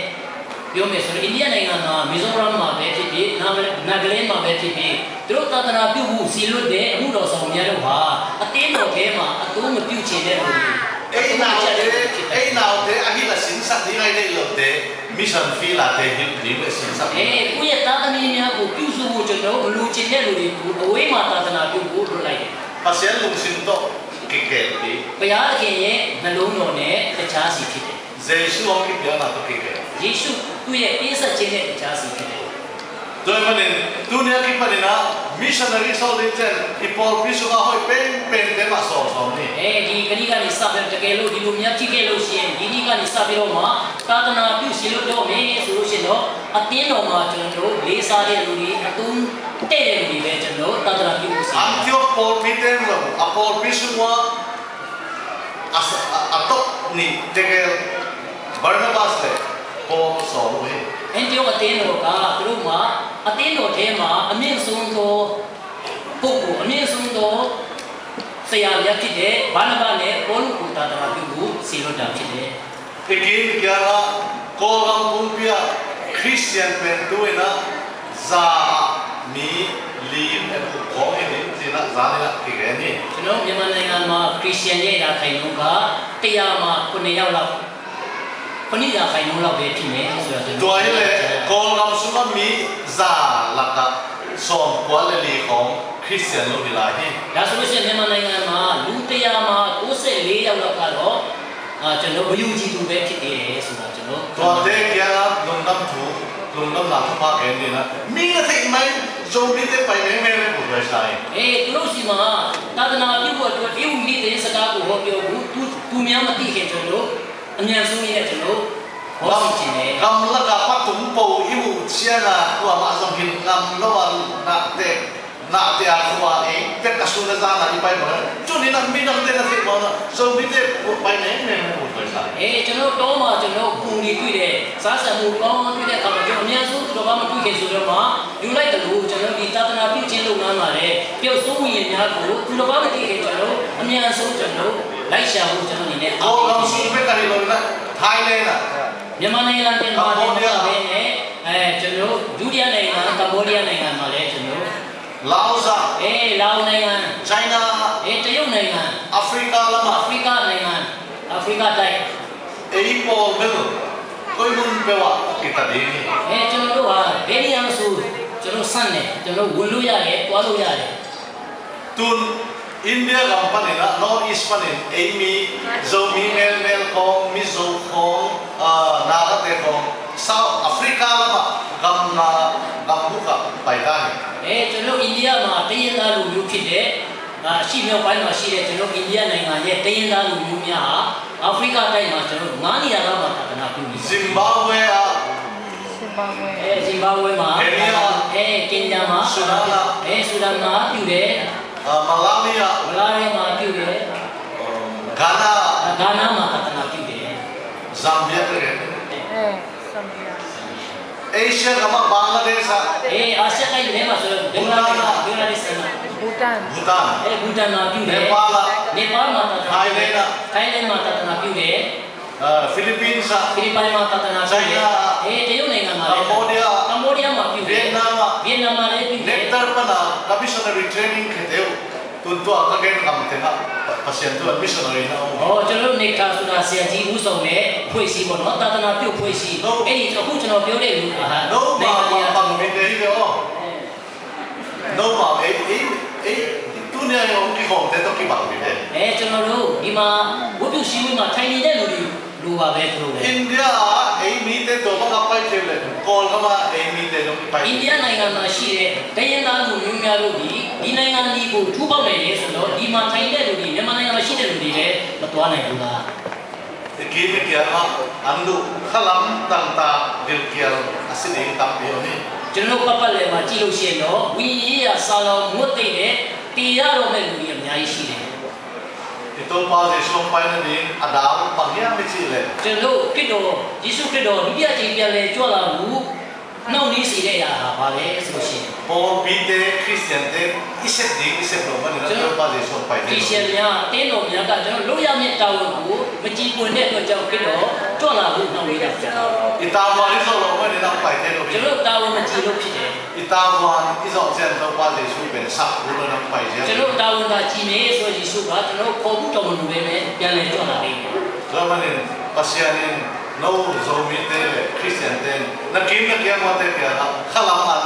ပြောမယ်ဆိုရင်၊ အိန္ဒိယနိုင်ငံမှာ၊ မီဇိုရမ်မှာပဲဖြစ်ဖြစ်၊ နာဂလန်မှာပဲဖြစ်ဖြစ်၊ သူတို့သာသနာပြုဖို့စေလွှတ်တဲ့အမှုတော်ဆောင်များတို့ဟာ၊ အသင်းတော်ထဲမှာအသုံးမပြုချင်တဲ့လူတွေ၊ Ei naute, ei naute a hilh a sinsak ding a i neih lote, mission field ate hilh ding le sinsak ding. အဲ၊ ကိုယ့်ရဲ့သားသမီးများကိုပြုစုဖို့၊ ကျွန်တော်တို့မလိုချင်တဲ့လူတွေကိုအဝေးမှာသာသနာပြုဖို့လွှတ်လိုက်တယ်။ Pasian lungsim tawh Kikelpih. ဘုရားသခင်ရဲ့နှလုံးတော်နဲ့တခြားစီဖြစ်တယ်။ Jesu hong kipiakna tawh kikel. ယေရှုသူ့ရဲ့ပေးဆက်ခြင်းနဲ့တခြားစီဖြစ်တယ်။ Tua ahih manin tuni a kipanin ah missionary sawl ding ciang i pawlpi sungah hoih penpente mah sawlsawm ni. အဲဒီကနေ့ကနေစပြီးတော့တကယ်လို့ဒီလိုများဖြစ်ခဲ့လို့ရှိရင်ဒီနေ့ကနေစပြီးတော့မှသာသနာပြုစေလွှတ်တော့မယ်ဆိုလို့ရှိရင်တော့အသင်းတော်မှာကျွန်တော်တို့လေးစားတဲ့လူတွေအသုံးတဲ့တဲ့လူတွေပဲကျွန်တော်တို့သာသနာပြုဖို့စီစဉ်တယ်။ Antiok pawlpite in zong a pawlpi sungah a, a, a top nih tegel Barnabas le Paul sawm uh hi. အန်တီအိုက်အသင်းတော်ကသူတို့မှာအသင်းတော်ထဲမှာအမြင့်ဆုံးသောပုဂ္ဂိုလ်အမြင့်ဆုံးသောဆရာများဖြစ်တဲ့ဘာနဘနဲ့ပေါလုကိုသာသနာပြုဖို့စီလွတ်တာဖြစ်တယ်။ I kim kiangah Kawlgam pumpi ah Khristian pen tu-in ah za ah mi li le guk khawng hi ding ci-in ah zan in ah kigen hi. ကျွန်တော်မြန်မာနိုင်ငံမှာခရစ်ယာန်ရဲ့ရာခိုင်နှုန်းကတစ်ရာမှာခုနှစ်ယောက်လောက်ခုနှစ်ရာခိုင်နှုန်းလောက်ပဲဖြစ်မယ်ဆိုတာကျွန်တော် Tua hi leh Kawlgam sungah mi za lakah sawmkua le li khawng Khristian lo hi lai hi. ဒါဆိုလို့ရှိရင်မြန်မာနိုင်ငံမှာလူတစ်ရာမှာကိုးဆယ့်လေးယောက်လောက်ကတော့အာကျွန်တော်မယုံကြည်သူပဲဖြစ်သေးတယ်ဆိုတာကျွန်တော် Tuate kiangah lungdam thu, lungdamna thupha gen ding ah mi na theih mai Zomite pai mengmeng le pulhuai sa hi. အဲသူတို့စီမှာသာသနာပြုဖို့အတွက်ဒီဝိနည်းသတင်းစကားကိုဟောပြောဖို့သူသူများမသိခင်ကျွန်တော်အမြန်ဆုံးနဲ့ကျွန်တော်ဟောစီခြင်းနဲ့ Gam lakah patung po i muh ciangah kuamah zong hilh ngam lo a, nahte nahte a khua ei pek a sun a zan a i pai mawh na. Tuni-in ah midangte na theih mawh na Zomite pai mengmeng na pulhuai sa hi. အဲကျွန်တော်တောမှာကျွန်တော်ပူနေတွေ့တယ်စားစံမှုကောင်းတွေ့တဲ့အခါမှာကျွန်တော်အများဆုံးသူတော်ဘာမှတွေ့ခဲ့ဆိုတော့မှယူလိုက်တယ်လို့ကျွန်တော်ဒီသာသနာပြုခြင်းလုပ်ငန်းမှာလည်းပျောက်ဆုံးဝင်များကိုသူတော်ဘာမတွေ့ခင်ကျွန်တော်အများဆုံးကျွန်တော်လိုက်ရှာဖို့ကျွန်တော်အနေနဲ့အားပေးနေတယ်။ Kawlgam sung bek ah hi lo in ah Thailand ah မြန်မာနိုင်ငံတင်မှာတင်ပါပဲနဲ့အဲကျွန်တော်ဒုတိယနိုင်ငံကမ္ဘောဒီးယားနိုင်ငံမှာလည်းကျွန်တော် Laos ah, အဲလာအိုနိုင်ငံ China ah, အဲတရုတ်နိုင်ငံ Africa lam ah, အာဖရိကနိုင်ငံအာဖရိကတိုက် ei pawl bel koi mun peuh ah kita ding hi. အဲကျွန်တော်တို့ဟာဘယ်နေရာမဆိုကျွန်တော်ဆန့်တယ်ကျွန်တော်ဝင်လို့ရတယ်သွားလို့ရတယ် Tun India gam panin ah North East panin ei mi Zomi melmel khawng, Mizo khawng, ah, Nagate khawng South Africa lamah gamna gambuk ah pai ta hi. အဲကျွန်တော်အိန္ဒိယမှာတိုင်းရင်းသားလူမျိုးဖြစ်တဲ့အာရှိမြောက်ပိုင်းမှာရှိတဲ့ကျွန်တော်အိန္ဒိယနိုင်ငံရဲ့တိုင်းရင်းသားလူမျိုးများဟာအာဖရိကတိုက်မှာကျွန်တော်ငါးနေရာလောက်မှာသာသနာပြုနေတယ်။ Zimbabwe ah, Zimbabwe အဲဇင်ဘာဝဲမှာ Kenya ah, အဲကင်ညာမှာ Sudan ah, အဲဆူဒန်မှာပြုတယ်။ Ah, Malawi ah, Malawi မှာပြုတယ်။ Ghana ah, Ghana မှာသာသနာပြုတယ်။ Zambia te, eh, Zambia. Asia gam ah Bangladesh ah, အဲအာရှတိုက်ထဲမှာဆိုတော့ Bangladesh မှာ Bangladesh မှာ Bhutan, Bhutan, အဲဘူတန်မှာပြုတယ်။ Nepal ah, Nepal မှာသာသနာပြုတယ်။ Thailand ah, Thailand မှာသာသနာပြုတယ်။ Ah, Philippines ah, ဖိလစ်ပိုင်မှာသာသနာပြုတယ်။ China ah, အဲတရုတ်နိုင်ငံမှာလည်း Cambodia ah, Cambodia မှာပြုတယ်။ Vietnam ah, Vietnam မှာလည်းပြုတယ်။ Nepal pan a ka missionary training khete uh tun tua ka gen gam teng ah Pasian thu a missionary na om. ဟောကျွန်တော်တို့ Nectar ဆိုတာဆရာကြီးဦးဆောင်တဲ့အဖွဲ့အစည်းပေါ့နော်သာသနာပြုအဖွဲ့အစည်း No. အဲ့ဒီအခုကျွန်တော်ပြောတဲ့လူကဟာ No, နိုင်ငံတကာ bang, bang, bang, bang, bang. Note, ei, ei, ei, tuni a hong kikhawmte tawh kibang hi ve. အဲကျွန်တော်တို့ဒီမှာဝတ်ပြုစည်းဝေးမှာထိုင်နေတဲ့လူတွေလိုပါပဲသူတို့ပဲ။ India ah ei mite tua bangah pai kei leh Kawlgam ah ei mite zong kipai. အိန္ဒိယနိုင်ငံမှာရှိတဲ့တိုင်းရင်းသားလူမျိုးများတို့ဒီဒီနိုင်ငံဒီကိုထူထောင်နိုင်တယ်ဆိုတော့ဒီမှာထိုင်တဲ့လူတွေမြန်မာနိုင်ငံမှာရှိတဲ့လူတွေလည်းမသွားနိုင်ဘူးလား။ I kim i kiangah an duh khalam tangtak gilkial a si ding tampi om hi. ကျွန်တော်တို့ပတ်ပတ်လည်မှာကြည့်လို့ရှိရင်တော့ဝိညာဉ်ရေးရာဆာလောင်မူအသိပ်နဲ့တည်ရတော့မဲ့လူတွေအများကြီးရှိတယ်။ I Topa Jesu hong pai nading a dal bang hiam i cih leh, ကျွန်တော်တို့ခရစ်တော်ယေရှုခရစ်တော်ဒုတိယအကြိမ်ပြန်လည်ကြွလာမှုနှောင့်နှေးစေတဲ့အရာဟာဘာလဲဆိုလို့ရှိရင် pawlpite Khristiante i sep ding i sep loh manin a Topa Jesu hong pai thei lo. ခရစ်ယာန်များအသင်းတော်များကကျွန်တော်လုပ်ရမယ့်တာဝန်ကိုမကြည်ပွင်တဲ့အတွက်ကြောင့်ခရစ်တော်ကြွလာဖို့နှောင့်နှေးတာဖြစ်တယ်။ I tavuan i zawh loh manin a hong pai thei lo hi. ကျွန်တော်တို့တာဝန်မကြည်လို့ဖြစ်တယ်။ I tavuan i zawh ciang Topa Jesu pen sap kul lo in a hong pai ziau. ကျွန်တော်တို့တာဝန်သာကြည်နေဆိုယေရှုကကျွန်တော်တို့ခေါ်ဖို့တော်မလိုဘဲနဲ့ပြန်လည်ကြွလာလိမ့်မယ်။ Tua manin Pasian in no Zomite le Khristiante in na kim na kiang uate kiangah khalam an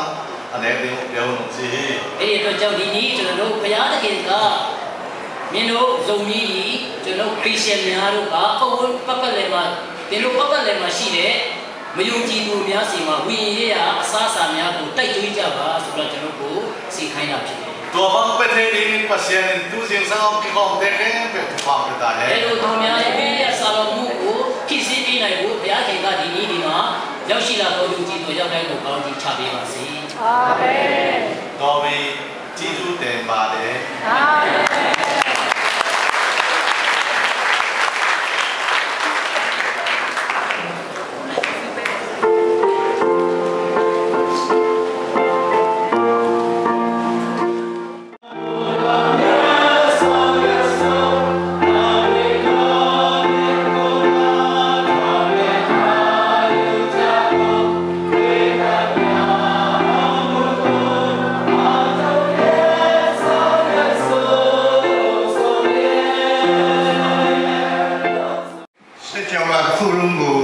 a nek ding uh pia un ci hi. အဲ့ဒီအတွက်ကြောင့်ဒီနေ့ကျွန်တော်တို့ဘုရားသခင်က မင်းတို့ ဇုန်ကြီးသည် ကျွန်တော် ခရစ်ယာန်များတို့က ကိုယ့်ပတ်ပတ်လည်မှာ သင်တို့ပတ်ပတ်လည်မှာရှိတဲ့ မယုံကြည်သူများဆီမှာ ဝိညာဉ်ရေးရာအစားအစာများကို တိုက်ကျွေးကြပါဆိုတော့ ကျွန်တော်ကို စေခိုင်းတာဖြစ်တယ်။ Tua bang pia thei dingin Pasian in tu zingsang a hong kikhawmte khempeuh thupha hong pia ta hen. အဲလိုသူများရဲ့ ပေးတဲ့အစာတော်မူကို ဖြည့်ဆည်းပေးနိုင်ဖို့ ဘုရားခင်က ဒီနေ့ဒီမှာ ရောက်ရှိလာသော ယုံကြည်သူရောက်တိုင်းကို ကောင်းကြီးချပေးပါစေ။ အာမင်။ Tua mi ကျေးဇူးတင်ပါတယ်။ အာမင်။ စကြဝဠာတစ်ခုလုံးကို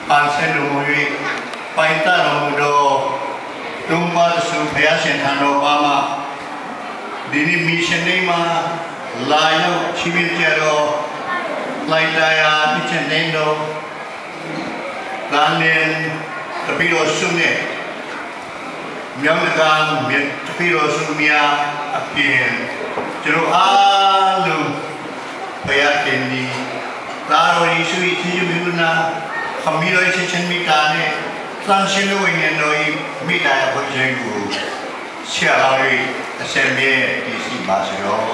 ပန်ဆင်တော်မူ၍ ပိုင်တတ်တော်မူသော သုံးပါးတဆူ ဘုရားရှင်ထံတော်ပါမှ ဒီနေ့ မီးရှင်းနေမှာ လာရောက်ချီးမြှင့်ကြသော လှိုင်သာယာ မြစ်ချစ်နှင်းတော် သန်းလင်း တပည့်တော်စုနဲ့ မြောင်းတကာ တပည့်တော်စုများအပြင် ကျွန်တော်အားလုံး ဘုရားသခင်သည် သားတော်ယေရှု၏ချစ်ခြင်းမုန်းနာ ခမည်းတော်၏ချစ်ခြင်းမေတ္တာနှင့် သန့်ရှင်းသောဝိညာဉ်တော်၏မေတ္တာအဖုခြင်းကို ဆရာတော်၏အရှင်မြတ်တည်ရှိပါစေသော။